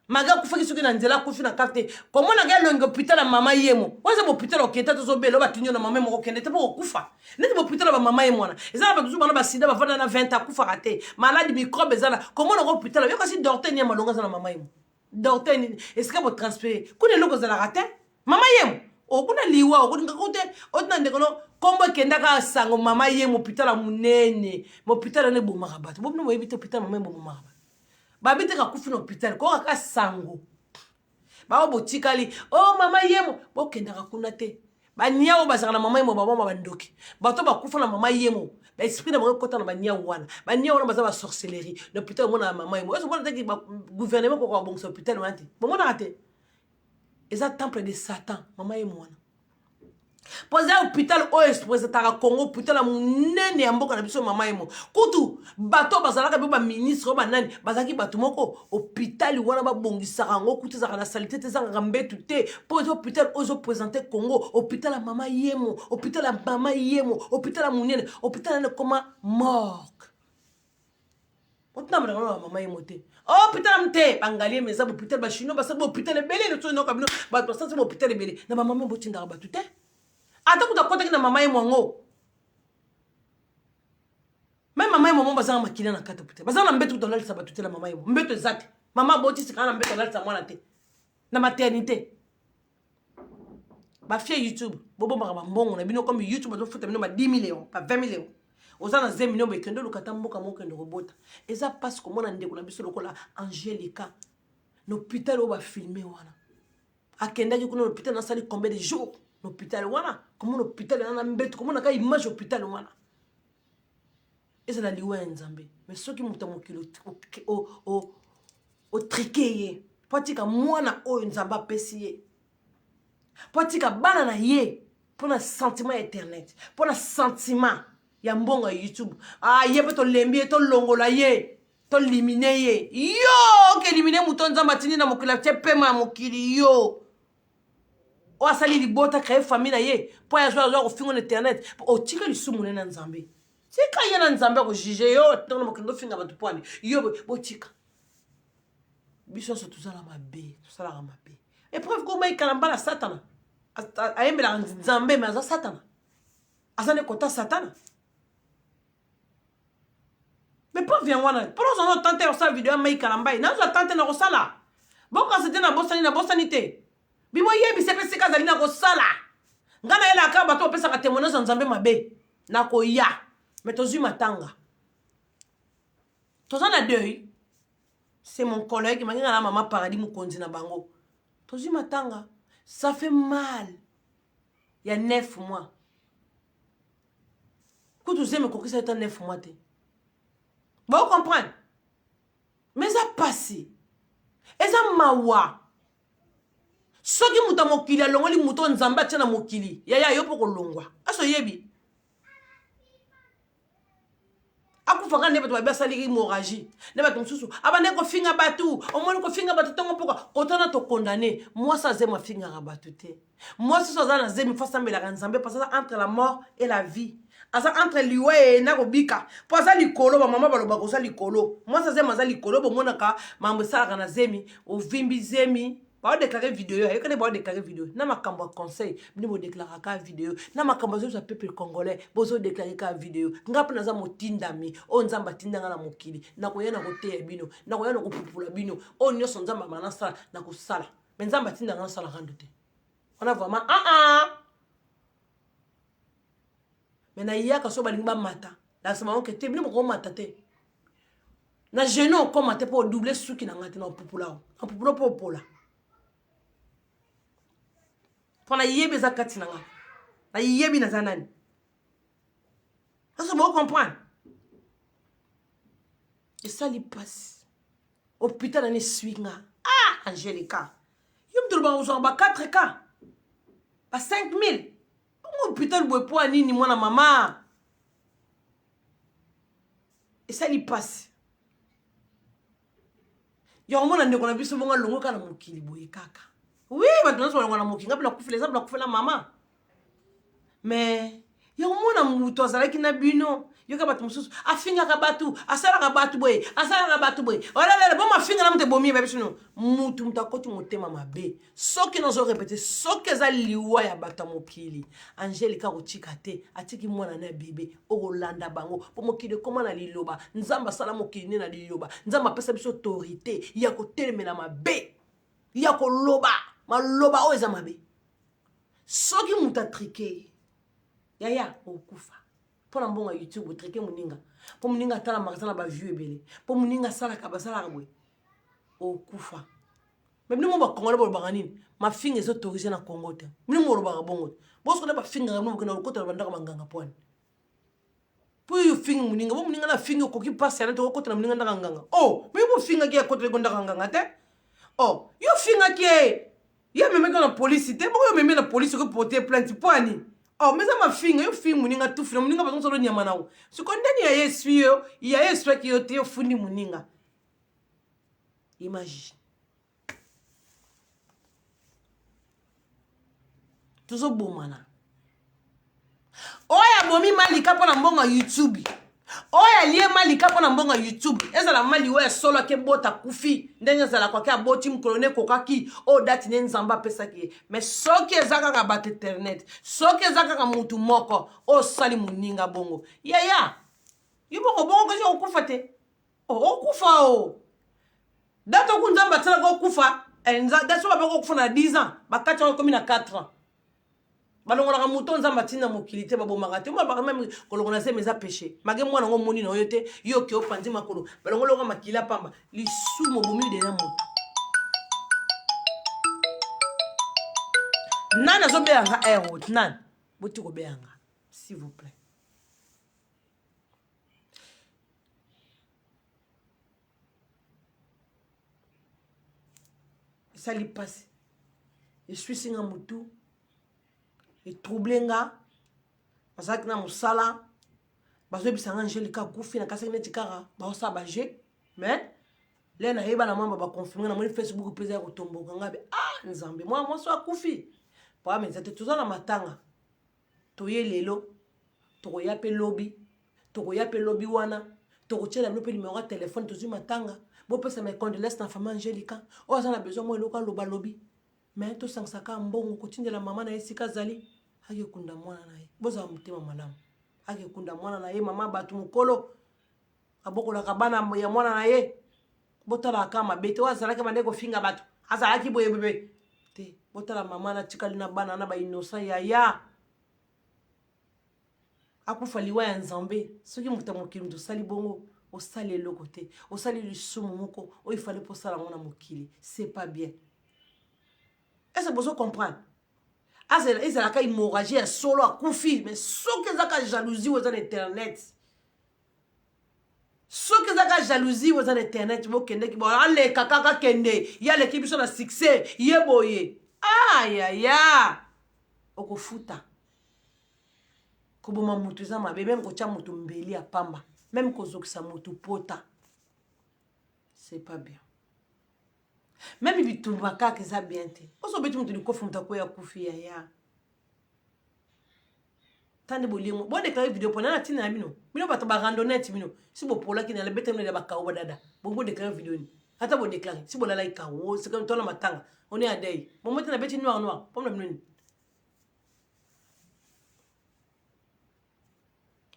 maga akufaki soki na nzela akufi na karte te komonaka elongi hôpital ya mama yemo oyo eza bopital okenda tozobela oyo batindi yo na mama yemo okende te mpo kokufa neti bopital ya bamama yemo wana eza na bato mosusu bana basida bafanda na 20 akufaka te maladi microbe eza na komonaka hôpital yo kasi docteur ni ya malonga aza na mama yemo docteur nini esika botransfere kuna eloko ezalaka te mama yemo okuna liwa okolinga ko te otina ndeko no nkombo ekendaka sango mama yemo hôpital ya monene hôpital wana ebomaka bato bobino boyebi te hôpital mama yemo ebomaka bato babi te kakufi na hôpital koyoka kaka sango bao botikali o oh, mama yemo bokendaka kuna te baniau bazalaka na mama yemo baboma bandoki bato bakufa na mama yemo baesprit na bango ekota na baniau wana baniau wana baza basorcellerie na hôpital omonaka mama yemo ozo mona teki gouvernement koka babongisa hôpital wana te bomonaka te eza temple de satan mama yemo wana mpo eza hôpital oyo epresentaka congo hôpital ya monene ya mboka na biso mama yemo kutu bato oyo bazalaka mpe baministre oyo banani bazalaki bato moko hôpital wana babongisaka yango kutu ezalaka na salite te ezangaka mbetu te mpo eza hôpital oyo ezopresente congo hôpital ya mama yemo hôpital ya mama yemo hôpital ya monene hôpital wana ekoma morgue otambolaka na mama ye mo te hôpital te bangaliema eza bopital bachinois basali bopital ebele leso enoka bino bato basalisi bopital ebele na bamama botindaka bato te ata kutu akotaki na mama ye mwango me mama ye mwango bazanga makila na kati hôpital baza na mbeto kutu alalisa bato te na mama ye mo mbeto eza te mama abotisi kaka na mbeto alalisa mwana te na maternité bafie youtube bobombaka bambongo na bino comme youtube bazofuta bino ba 10 000 euros ba 20 000 euros oza na zemi no bekende oluka ata mboka moko okende kobota eza mpasi komona ndeko na biso lokola angelica na hôpital oyo bafilme wana akendaki kuna na hôpital nasali combien de jours na hôpital wana komona hôpital wana na mbeto komona kaka image hôpital wana ezala liwa ya nzambe mais soki moto ya mokili otrike ye mpo atika mwana oyo nzambe apesi ye mpo atika bana na ye. Mpo na sentiment ya internet, mpo na sentiment ya mbongo ya YouTube. Ah, ye mpe tolembi ye, tolongola ye, tolimine ye. Yo okelimine moto Nzambe atindi na mokili, atie pema ya mokili yo. Oyo asali libota, cree famille na ye, mpo azwa azwa kofinga na internet. Otika lisumu ne na Nzambe. Tika ye na Nzambe akojuge yo, ntango na mokili ndofinga bato pwani. Yo botika. Biso nyonso tozala mabe, tosalaka mabe. Epreuve koma ekala mbala Satana. Ayembelaka Nzambe mais aza Satana. Aza nde kota Satana. Mais preuve yango wana, mpo nazwa na tante ya kosala video ya mai kalambai, nazwa tante na kosala. Bokasa te nabosani, nabosani te. Biboyebisa mpe sika azali na kosala. Ngai nayelaka bato bapesaka témoignage ya Nzambe mabe. Nakoya. Mais tozwi matanga. Toza na deuil. C'est mon collègue, manginga na mama paradis mokonzi na bango. Tozwi matanga. Ça fait mal. Il y a 9 mois. Kutu zemi ekokisa ata 9 mois te. Bo comprendre? Mais eza pasi. Eza mawa. Soki moto ya mokili alongoli moto oyo Nzambe atia na mokili, yaya yo mpo kolongwa. Aso oyebi? Akufaka nde bato babi asaliki hémorragie. Nde bato mosusu abandaki kofinga bato, omoni kofinga bato ntongo mpoka kotana tokondane. Mwasi azemi afingaka bato te. Mwasi so aza na zemi fo asambelaka Nzambe parce aza entre la mort et la vie. Aza entre liwa e na kobika. Po aza likolo, ba mama balobaka oza likolo. Mwasi azemi aza likolo, bomonaka mambo esalaka na zemi, ovimbi zemi, bao déclarer video, ayokani nde bao déclarer video na makambo ya conseil, bino bo déclarer ka video na makambo azoyebisa peuple congolais, bozo déclarer ka video. Nga mpe naza motindami oyo Nzambe atindanga na mokili, nakoya na koteya bino, nakoya na kopupula bino, oyo nyonso Nzambe amana nasala, nakosala. Mais Nzambe atindanga nasala rando te. Wana vraiment ah ah. Mais nayaka so balingi bamata, lakisa bango ke te bino bokomata te. Na genou okoma te mpo odouble suki na ngai te na opupula o. Na opupula mpo opola. Mpo nayebi eza kati na ngai. Nayebi naza nani. Est-ce que vous comprenez? Esali pasi. Hôpital nani eswi nga. Ah, Angelica. Yo moto olobaka kozwaka ba 4K. Ba 5000. Bongo hôpital boye mpo ya nini mwana mama? Esali pasi. Ya komona ndeko na biso bongo alongwe kaka na mokili boye kaka. Oui, bato nyonso balongwa na mokili. Nga mpe nakufela, eza mpe nakufela mama. Mais ya komona moto azalaki na bino, yoka bato mosusu afingaka bato, asalaka bato boye, asalaka bato boye. Olalala, bo mafinga na moto ebomi ye, bayebi sino mutu moto akoti motema mabe. Soki nazo répéter, soki eza liwa ya bato ya mokili, Angelica akotika te, atiki mwana na bebe, okolanda bango po mokili ekoma na liloba. Nzambe asala mokili nde na liloba. Nzambe apesa biso autorité ya kotelemela mabe, ya koloba maloba oyo eza mabe. Soki moto atrike yaya okufa mpo na mbongo ya YouTube, otrike moninga mpo moninga atalamaka aza na ba view ebele, mpo moninga asalaka basalaka boye, okufa. Mais bino mo ba Congolais bolobaka nini? Mafinga ezo autorisé na Congo te. Bino mo bolobaka bongo te. Boso nde bafingaka bino bokenda kokota na bandako banganga pwani. Po yo fingi moninga, bo moninga na fingi okoki pasi yana te okota na moninga ndaka nganga. Oh, mais bo fingaki ya kota ndaka nganga te. Oh, yo fingaki ye. Ye amemaki na polisi te, boko yo memi na polisi okoki porter plainte pwani. Oh, mais eza mafinga, yo fingi moninga tufi na moninga bazongisa lo nyama na yo. Siko ndeni ya ye eswi yo, ya ye eswaki yo te, yo fundi moninga. Imagine. Tozobomana. Oyo abomi Malika mpo na mbongo ya YouTube. Oyo alie Malika mpo na mbongo ya YouTube. Ezala mali oyo solo ake bota kufi. Ndenge ezala kwake aboti mokolo ne ekokaki. Oyo date ne Nzambe apesaki ye. Mais soki eza kaka bato internet, soki eza kaka mutu moko oyo osali moninga bongo. Yaya, yo bongo bongo kasi okokufa te. Okufa o. Date oku Nzambe asalaka okufa, date soki babaki okufa na 10 ans, bakati yango ekomi na 4 ans. Balongolaka moto Nzambe atinda mokili te, babomaka te. Mwa meme kolongola zemi eza péché. Mage mwana ngo omoni na yo te, yo oke opanzi makolo, balongoli yango makila pamba. Lisumu obomi deja moto. Nani azobeya nga air route? Nani? Boti kobeya nga, s'il vous plaît. Esali pasi, eswisi nga motu. Etrouble nga. Bazalaki na mosala. Bazoyebisa nga Angelica akufi na kasaki neti kaka baosala ba jeu. Mais le nayeba na mwamba baconfirme namoni Facebook mpe eza ya kotomboka nga be ah Nzambe mwana mwasi akufi. Problème eza te toza na matanga. Toye lelo tokoya mpe lobi tokoya mpe lobi wana tokotiela bino mpe numero ya telefone tozwi matanga bopesa mes condoléances na famille Angelica oyo aza na besoin mwa eloko aloba lobi mais tosangisa kaka mbongo kotindela mama na ye esika azali akekunda mwana na ye bozala motema malamu akekunda mwana na ye mama bato mokolo abokolaka bana ya mwana na ye botalaka kaka mabe te oyo azalaki bande kofinga bato azalaki boye bebe te botala mama natikali na bana na bainnocent yaya akufa liwa ya nzambe soki moto ya mokili moto osali bongo osali eloko te osali lisumu moko oyo ifale mpo osala yango na mokili c'est pas bien est-ce bozo comprendre ezalaka hémorragie ya solo akufi mais soki ezaka jalousie oyo eza na internet soki ezaka jalousie oyo eza na internet bokendeki bo aleka kaka kende ye aleki biso na succès ye boye ayaya okofuta koboma motu eza mabe meme kotya motu mbeli ya pamba meme kozokisa motu pota c'est pas bien meme bitumba kaka eza bien te oso obeti motu likofi moto akoya akufi yaya tande bolingo bodeklare video mpona na ntina na bino bino bato barandonnete bino si bopolaki na beta bino ya bakao badada bongo bodeklare video nini ata bodeklare si bolalaki kao tona matanga one ya dei bomoti na beti noir noir mpona bino nini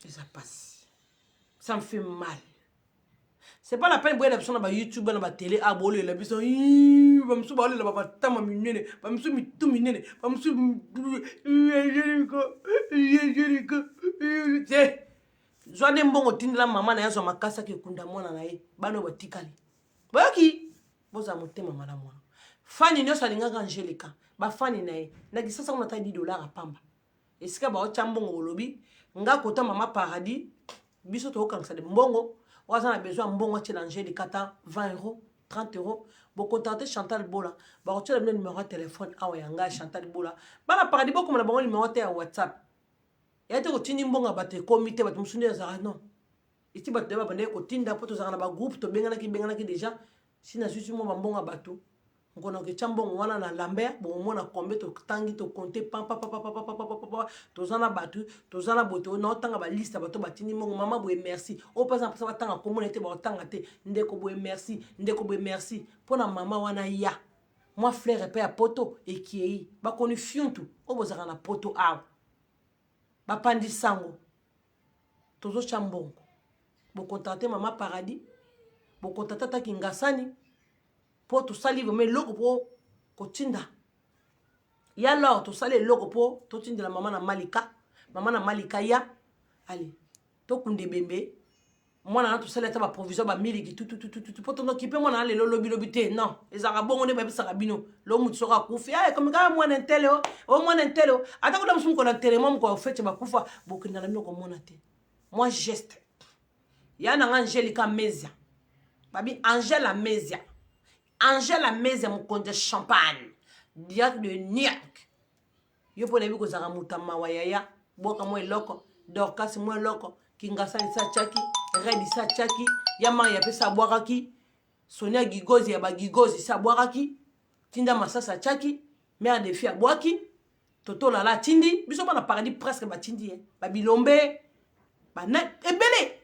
eza pasi ça me fait mal c'est pas la peine boyela biso na ba youtube na ba télé a bolela biso bamosusu baolela bamatama minene bamosusu mitu minene bamosusu te zwa nde mbongo tindela mama na ye azwa makasi akekunda mwana na ye bana oyo batikali boyoki bozala motema malamu wana fani nyonso alingaka angelika bafani na ye na kisasa kuna ata 10 dollar apamba esika baotya mbongo bolobi nga kota mama paradis biso tokokangisa de mbongo oyo aza na besoin ya mbongo atyela angelika ata 20 euro 30 euro bocontacte chantal bola bakotyela bino numero ya telefone awa ya ngai chantal bola bana paradis bokoma na bango numero te ya whatsapp ya te kotindi mbongo ya bato ekomi te bato mosusu nde azalaka non eti bato naye babandaki kotinda mpo tozalaka na bagroupe tobenganaki benganaki deja si nazwisi mwa bambongo ya bato mokolo naketya mbongo wana na lambert bokomona kombe totangi tokonte pampapapapapapapapa toza na bato toza na boye naotanga baliste ya bato batindi mbongo mama boye merci oyo mpe aza na mposa batanga kombo na ye te baotanga te ndeko boye merci ndeko boye merci mpo na mama wana ya mwa fleur epai ya poto ekiei bakoni fiuntu oyo bozalaka na poto awa bapandi sango tozotya mbongo bokontakte mama paradis bokontakte ata kingasani mpo tosali vraimen eloko mpo kotinda ya lor tosali eloko mpo totindela mama na malika mama na malika ya ale tokunda ebembe mwana na tosali ata baprovision bamiliki tututututu mpo tonokipe mwana na lelo lobilobi te non ezalaka bongo nde bayebisaka bino lo motu soki akufi ah, ekomi kaka mwana ntele o o mwana ntele o ata kuna mosusu mokolo enterrement mokolo ya fete bakufa bokenda na bino komona te mwa geste ya na nga angelica mesia babi angela mesia angela mesia mokonzi ya champagne direct de new york yo mpo nayebi kozalaka moto ya mawa yaya bwaka mwa eloko dorcas mwa eloko kingasani sa chaki redi sa chaki ya mai apesa abwakaki sonia gigozi ya bagigozi sa abwakaki tinda masasi achaki mare de fille abwaki toto lala atindi biso bana paradis presque batindi ye babilombe bana ebele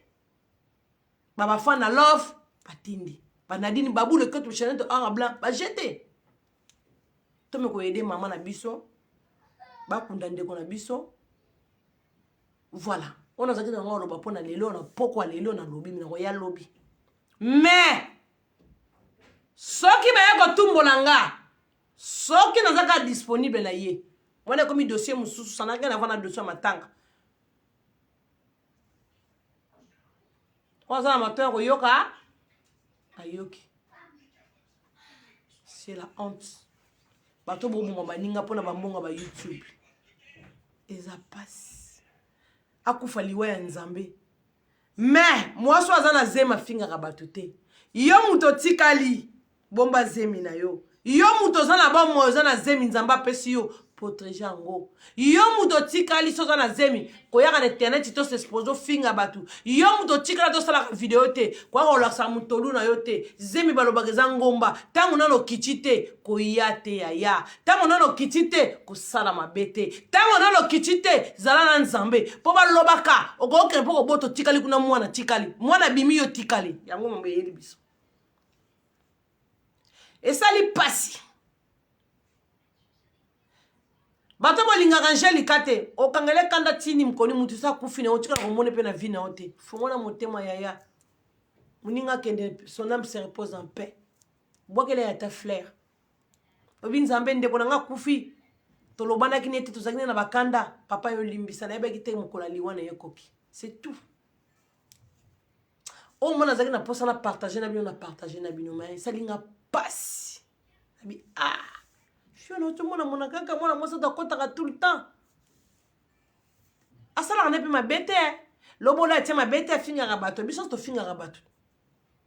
babafana love batindi banadini babule ketu chanet or blanc bajete tome koyede mama na biso bakunda ndeko na biso voilà oyo nazalaki na yango aloba mpo na lelo na pokwa lelo nalobi nakoya lobi mais soki baye kotumbola nga soki naza kaka disponible na ye wana ekomi dossier mosusu sanaki na vana dossier ya matanga oyo aza na mato ya koyoka ayoki c'est la honte bato boboma baninga mpona bambongo ba youtube eza pasi akufa liwa ya nzambe mais mwasi oyo aza na zemi afingaka bato te yo moto otikali bomba zemi na yo yo moto oza na bomoi oza na zemi nzambe apesi yo. Protege yango. Yo moto otikali soki oza na zemi, koyaka na internet to s'expose ofinga bato. Yo moto otikala tosalaka video te, koyaka kolakisaka motolu na yo te. Zemi balobaka eza ngomba. Ntango nano okiti te, koya te yaya. Ntango nano okiti te, kosala mabe te. Ntango nano okiti te, zala na Nzambe. Mpo balobaka okokende mpo kobota otikali kuna mwana tikali. Mwana abimi yo tikali. Yango mambo eyeli biso. Esali pasi. Bato bolingaka Angelica te, okangela kanda tini mokoni mutu sa akufi na yo otikala komona mpe na vie na yo te. Fongola motema yaya. Moninga akende son âme se repose en paix. Bwakela ye ata fleur. Obi Nzambe ndeko na nga akufi. Tolobanaki nete tozalaki na bakanda. Papa yo limbisa nayebaki te mokolo ya liwa na ye ekoki. C'est tout. Oyo mwana azalaki na posa na partage na bino na partage na bino mais esali nga pasi. Abi ah fiona otomona mona kaka mwana mwasi oto akotaka tout le temps. Asalaka ne mpe mabe te. Lobola atie mabe te afingaka bato. Biso tofingaka bato.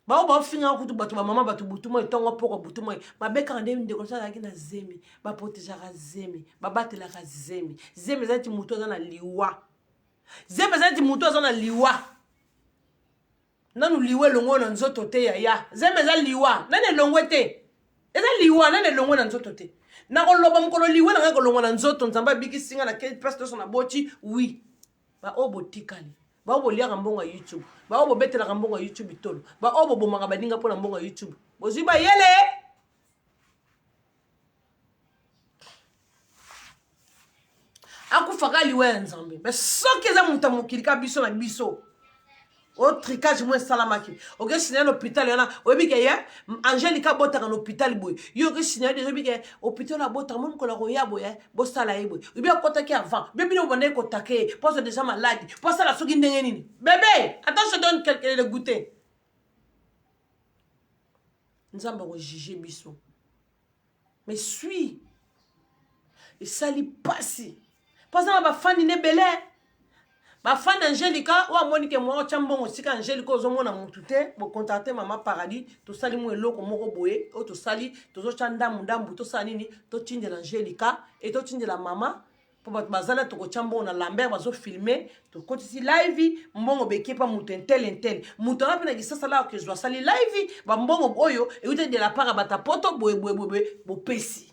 Bao baofingaka kutu bato bamama bato butu moi ntongo poko butu moi mabe kaka nde ndeko nso azalaki na zemi baprotegeaka zemi babatelaka zemi zemi eza neti motu aza na liwa zemi eza neti motu aza na liwa nanu liwa elongwe na nzoto te yaya zemi eza liwa nani elongwe te eza liwa nani elongwe na nzoto te nakoloba mokolo liwa na ngai kolongwa na nzoto nzambe abikisi ngai na place nyonso naboti wi baoyo botikali baoyo boliaka mbongo ya youtube baoyo bobetelaka mbongo ya youtube tolo baoyo bobomaka baninga mpo na mbongo ya youtube bozwi bayele akufaka liwa ya nzambe me soki eza moto ya mokili ka biso na biso o tricage mo esalamaki oke signale na hôpital wana oyebi ke ye angelica abotaka na hôpital boye yo oke signale deja oyebi ke hôpital abotaka mo mokolo akoya boye bosala ye boye oyebi akotaki avant be bino bobandaki kotake ye mpo aza deja maladi mpo asala soki ndenge nini bebe attends je donne quelque le goûter nzambe akojuge biso mais suis esali pasi mpo aza na bafani na ebele bafani angelica oyo amoni ke mwa otya mbongo esika angelica ozomona motu te bocontacte mama paradis tosali mwa eloko moko boye oyo tosali tozotya ndambu ndambu tosala nini totindela angelica e totindela mama mpo bato baza na tokotya mbongo na lambert bazofilme tokotisi live mbongo beke mpa moto intel intel moto wana mpe na kisasa la akezwa asali live bambongo oyo euti de la part ya bato ya poto boye boye boye bopesi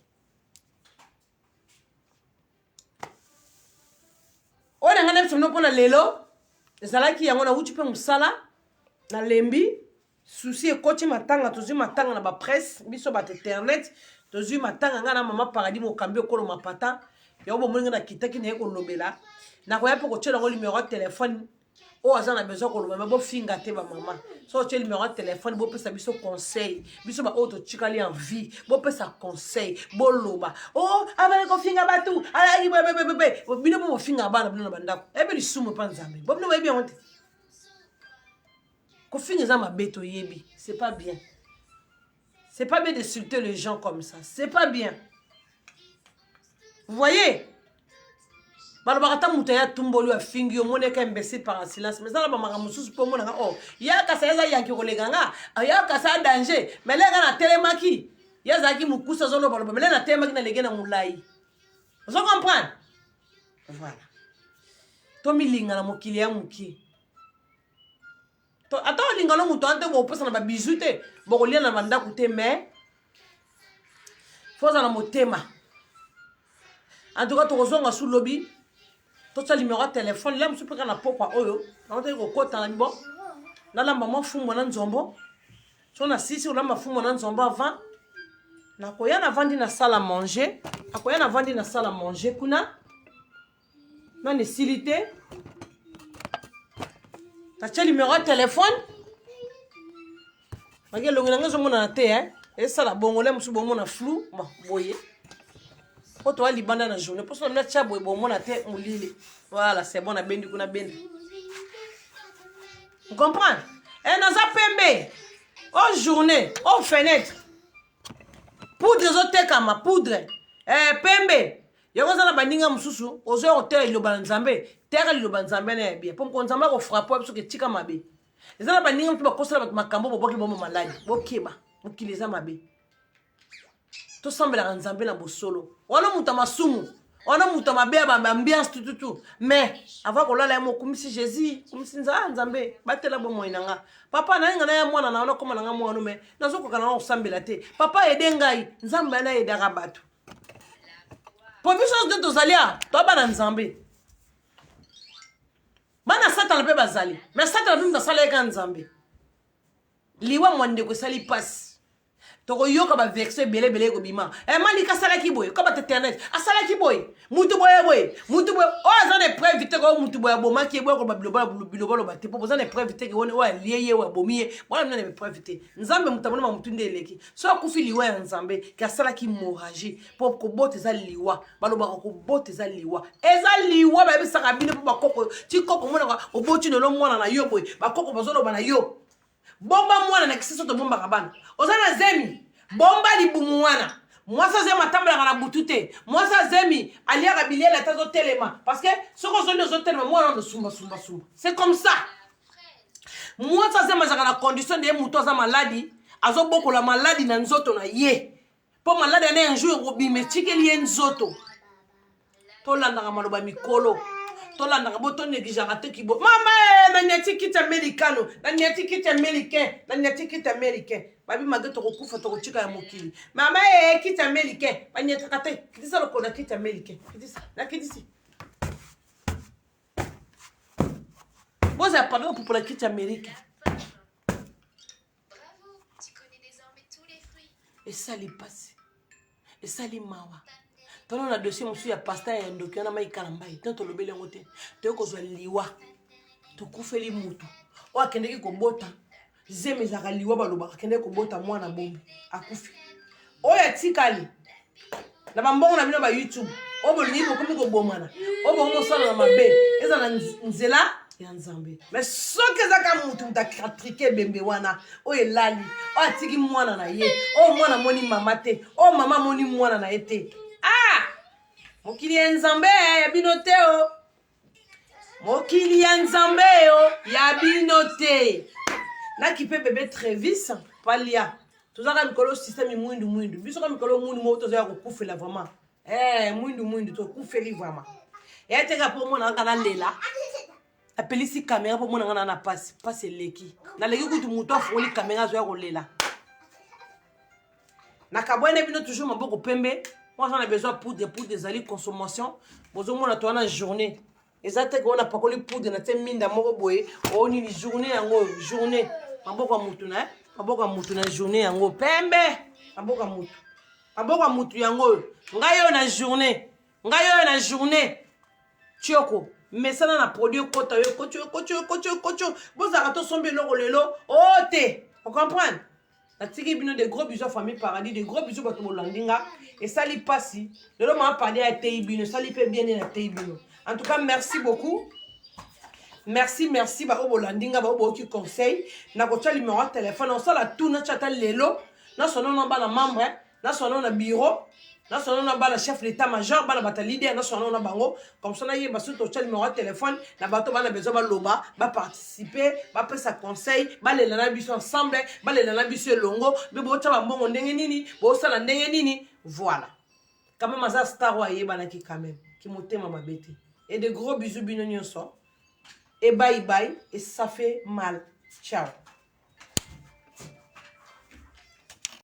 oyo na ngai na biso bino mpona lelo ezalaki yango nauti mpe mosala nalembi Souci ekoti matanga tozwi matanga na ba presse biso bato internet tozwi matanga ngai na mama paradis mokambi okolo mapata yango bomoni ngai nakitaki naye kolobela nakoya mpe kotyela yango numero ya telefone oyo aza na besoin koloba me bofinga te bamama so otye numero ya telefone bopesa biso conseil biso baoyo totikali en vie bopesa conseil boloba o oh, abali kofinga bato alaki bebebebe bino mpo bofingaka bana bino na bandako ebe lisumu epa nzambe bo bino boyebi yango te Kofinga eza mabe toyebi, c'est pas bien. C'est pas bien d'insulter les gens comme ça. C'est pas bien. Vous voyez balobaka ata moto aya tumboli oyo afingi yo omoni eka imbécile par silence mais ezala bamakambo mosusu mpo omonaka o oh, ya kasa eza yanki koleka nga ya kasa ya danger mais leka natelemaki ye azalaki mokuse azolobaloba mais le natelemaki nalege na molai ozo comprendre voilà tomilinga na mokili ya moke ata olinga no moto wana te bopesa na babizu te bokolia na bandako te mais fo ozala motema en tout cas tokozonga su lobi totya numero ya telefone la mosusu mpe kaka na pokwa oyo naotaki kokota na bon nalamba mwa fumbwa na nzombo so nasisi kolamba fumbwa na nzombo avant nakoya navandi na sala manger nakoya navandi na sala manger kuna nani esili te natie numero ya telefone baki elongi na ngai ezomonana te eh? esala bongo le mosusu bomona flou bon boye po toa libanda na journée mposo na natya boye bomona te molili voilà c'est bon nabendi kuna bendi comprendre e naza pembe o oh, journée o oh, fenêtre poudre ezotekama poudre eh, pembe yango eza na baninga mosusu ozoya koteya liloba na nzambe teyaka liloba nzambe na ya bien mpo mokolo nzambe akofrape biso ke tika mabe eza na baninga mosusu bakosala bato makambo bobwaki bango maladi bokeba mokili eza mabe tosambelaka nzambe na bosolo wana moto ya masumu. Wana moto mabe ya baambiance tututu. Mais avant kolala ye mokumisi Jésus, kumisi nza ah, Nzambe, batela bomoi na nga. Papa na nga na ya mwana na wana koma na nga mwana mais nazokoka na nga kosambela te. Papa aide ngai, Nzambe ana aidaka bato. Po biso nyonso nde tozali awa, toa bana Nzambe. Bana Satana mpe bazali. Mais Satana mpe moto asala ye kaka Nzambe. Liwa mwa ndeko esali mpasi. Tokoyoka ba version ebele ebele ekobima. Eh, Malika asalaki boye, comme bato internet, asalaki boye, mutu boye boye, mutu boye. Oyo aza na preuve te ko mutu boye abomaki ye, boye koloba biloba biloba loba te. Po boza na preuve te ke oyo alie ye, oyo abomi ye. Wana bino na preuve te. Nzambe mutu amona mutu nde eleki. So akufi liwa ya Nzambe, ke asalaki hémorragie. Po kobota eza liwa. Balobaka kobota eza liwa. Eza liwa bayebisaka bino po bakoko, ti koko omonaka oboti lelo mwana na yo boye, bakoko bazoloba na yo. Bomba mwana na kisasa tobombaka bana. Oza na zemi, bomba libumu wana. Mwasi azemi atambolaka na butu te. Mwasi azemi aliaka biliele ata azotelema parce que soki ozoli ozotelema mwana wana sumba sumba sumba. C'est comme ça. Mwasi azemi azalaka na condition de ye moto aza maladi, azobokola maladi na nzoto na ye. Mpo maladi wana un jour ekobima etikeli ye nzoto. Tolandaka maloba mikolo. Tolandaka bo to négligeaka te kibo. Mama eh, nanyati kiti americano, nanyati kiti américain, nanyati kiti américain. Babi mage tokokufa tokotika ya mokili. Mama eh, kiti américain, banyataka te. Kitisa lokolo na kiti américain. Kitisa, na kitisi. Bozala pardon kopupola kiti américain. Esali mpasi, esali mawa. Tolo na dossier mosusu ya pasteur ya ndoki wana mai kalambai te tolobeli yango te. Toyei kozwa liwa, tokufeli mutu oyo akendeki kobota zemi ezalaka liwa, balobaka akendeki kobota mwana bombe akufi. Oyo atikali na bambongo na bino ba YouTube oyo bolingi bokomi kobomana, oyo bokomi kosala na mabe, eza na nzela ya Nzambe. Mais soki ezaka mutu mutu atrike ebembe wana oyo elali, oyo atiki mwana na ye, oyo mwana amoni mama te, oyo mama amoni mwana na ye te, ah, mokili ya Nzambe ya bino te o, mokili ya Nzambe o ya bino te. Nakipe bebe Trevis palia tozaka mikolo système mwindu mwindu, biso ka mikolo mwindu moko tozoya kokufela vraiment. Eh, mwindu mwindu tokufeli vraiment. Ya teka po mona kaka nalela. Apelisi kamera po mona nga na pasi, pasi eleki. Naleki kutu mutu afungoli kamera azoya kolela. Nakabwene bino toujours maboko pembe. Moi j'en ai besoin poudre, poudre ezali consommation. Bozomona to wana journée. Eza te ko na pakoli poudre na tie minda moko boye, o nini journée yango, journée. Maboko ya mutu na, maboko ya mutu na journée yango pembe. Maboko ya mutu. Maboko ya mutu yango. Ngai oyo na journée. Ngai oyo na journée. Tioko, mesana na produit ekota yo ekoti yo ekoti yo ekoti yo ekoti yo. Bozalaka tosombi eloko lelo, o te. O comprendre? Natiki bino de gros bisous famille paradis, de gros bisous bato bolandi nga. Esali pasi. Lelo mama paradis ateyi bino, esali pe bien nde nateyi bino. En tout cas, merci beaucoup. Merci, merci ba oyo bolandi nga, ba oyo boyoki conseil. Nakotia numéro ya téléphone, osala tout natia ata lelo. Nasona na bana membre, nasona na bureau, nasona na bana chef d'état major, bana bata leader, nasona na bango. Comme ça nayeba soki totia numéro ya téléphone na bato bana besoin baloba, baparticiper, bapesa conseil, balela na biso ensemble, balela na biso elongo, be botia bambongo ndenge nini, bosala ndenge nini, voilà. Quand même aza star oyo ayebanaki quand même, ki motema mabe te. Et de gros bisous bino nyonso. Et bye bye, et ça fait mal. Ciao.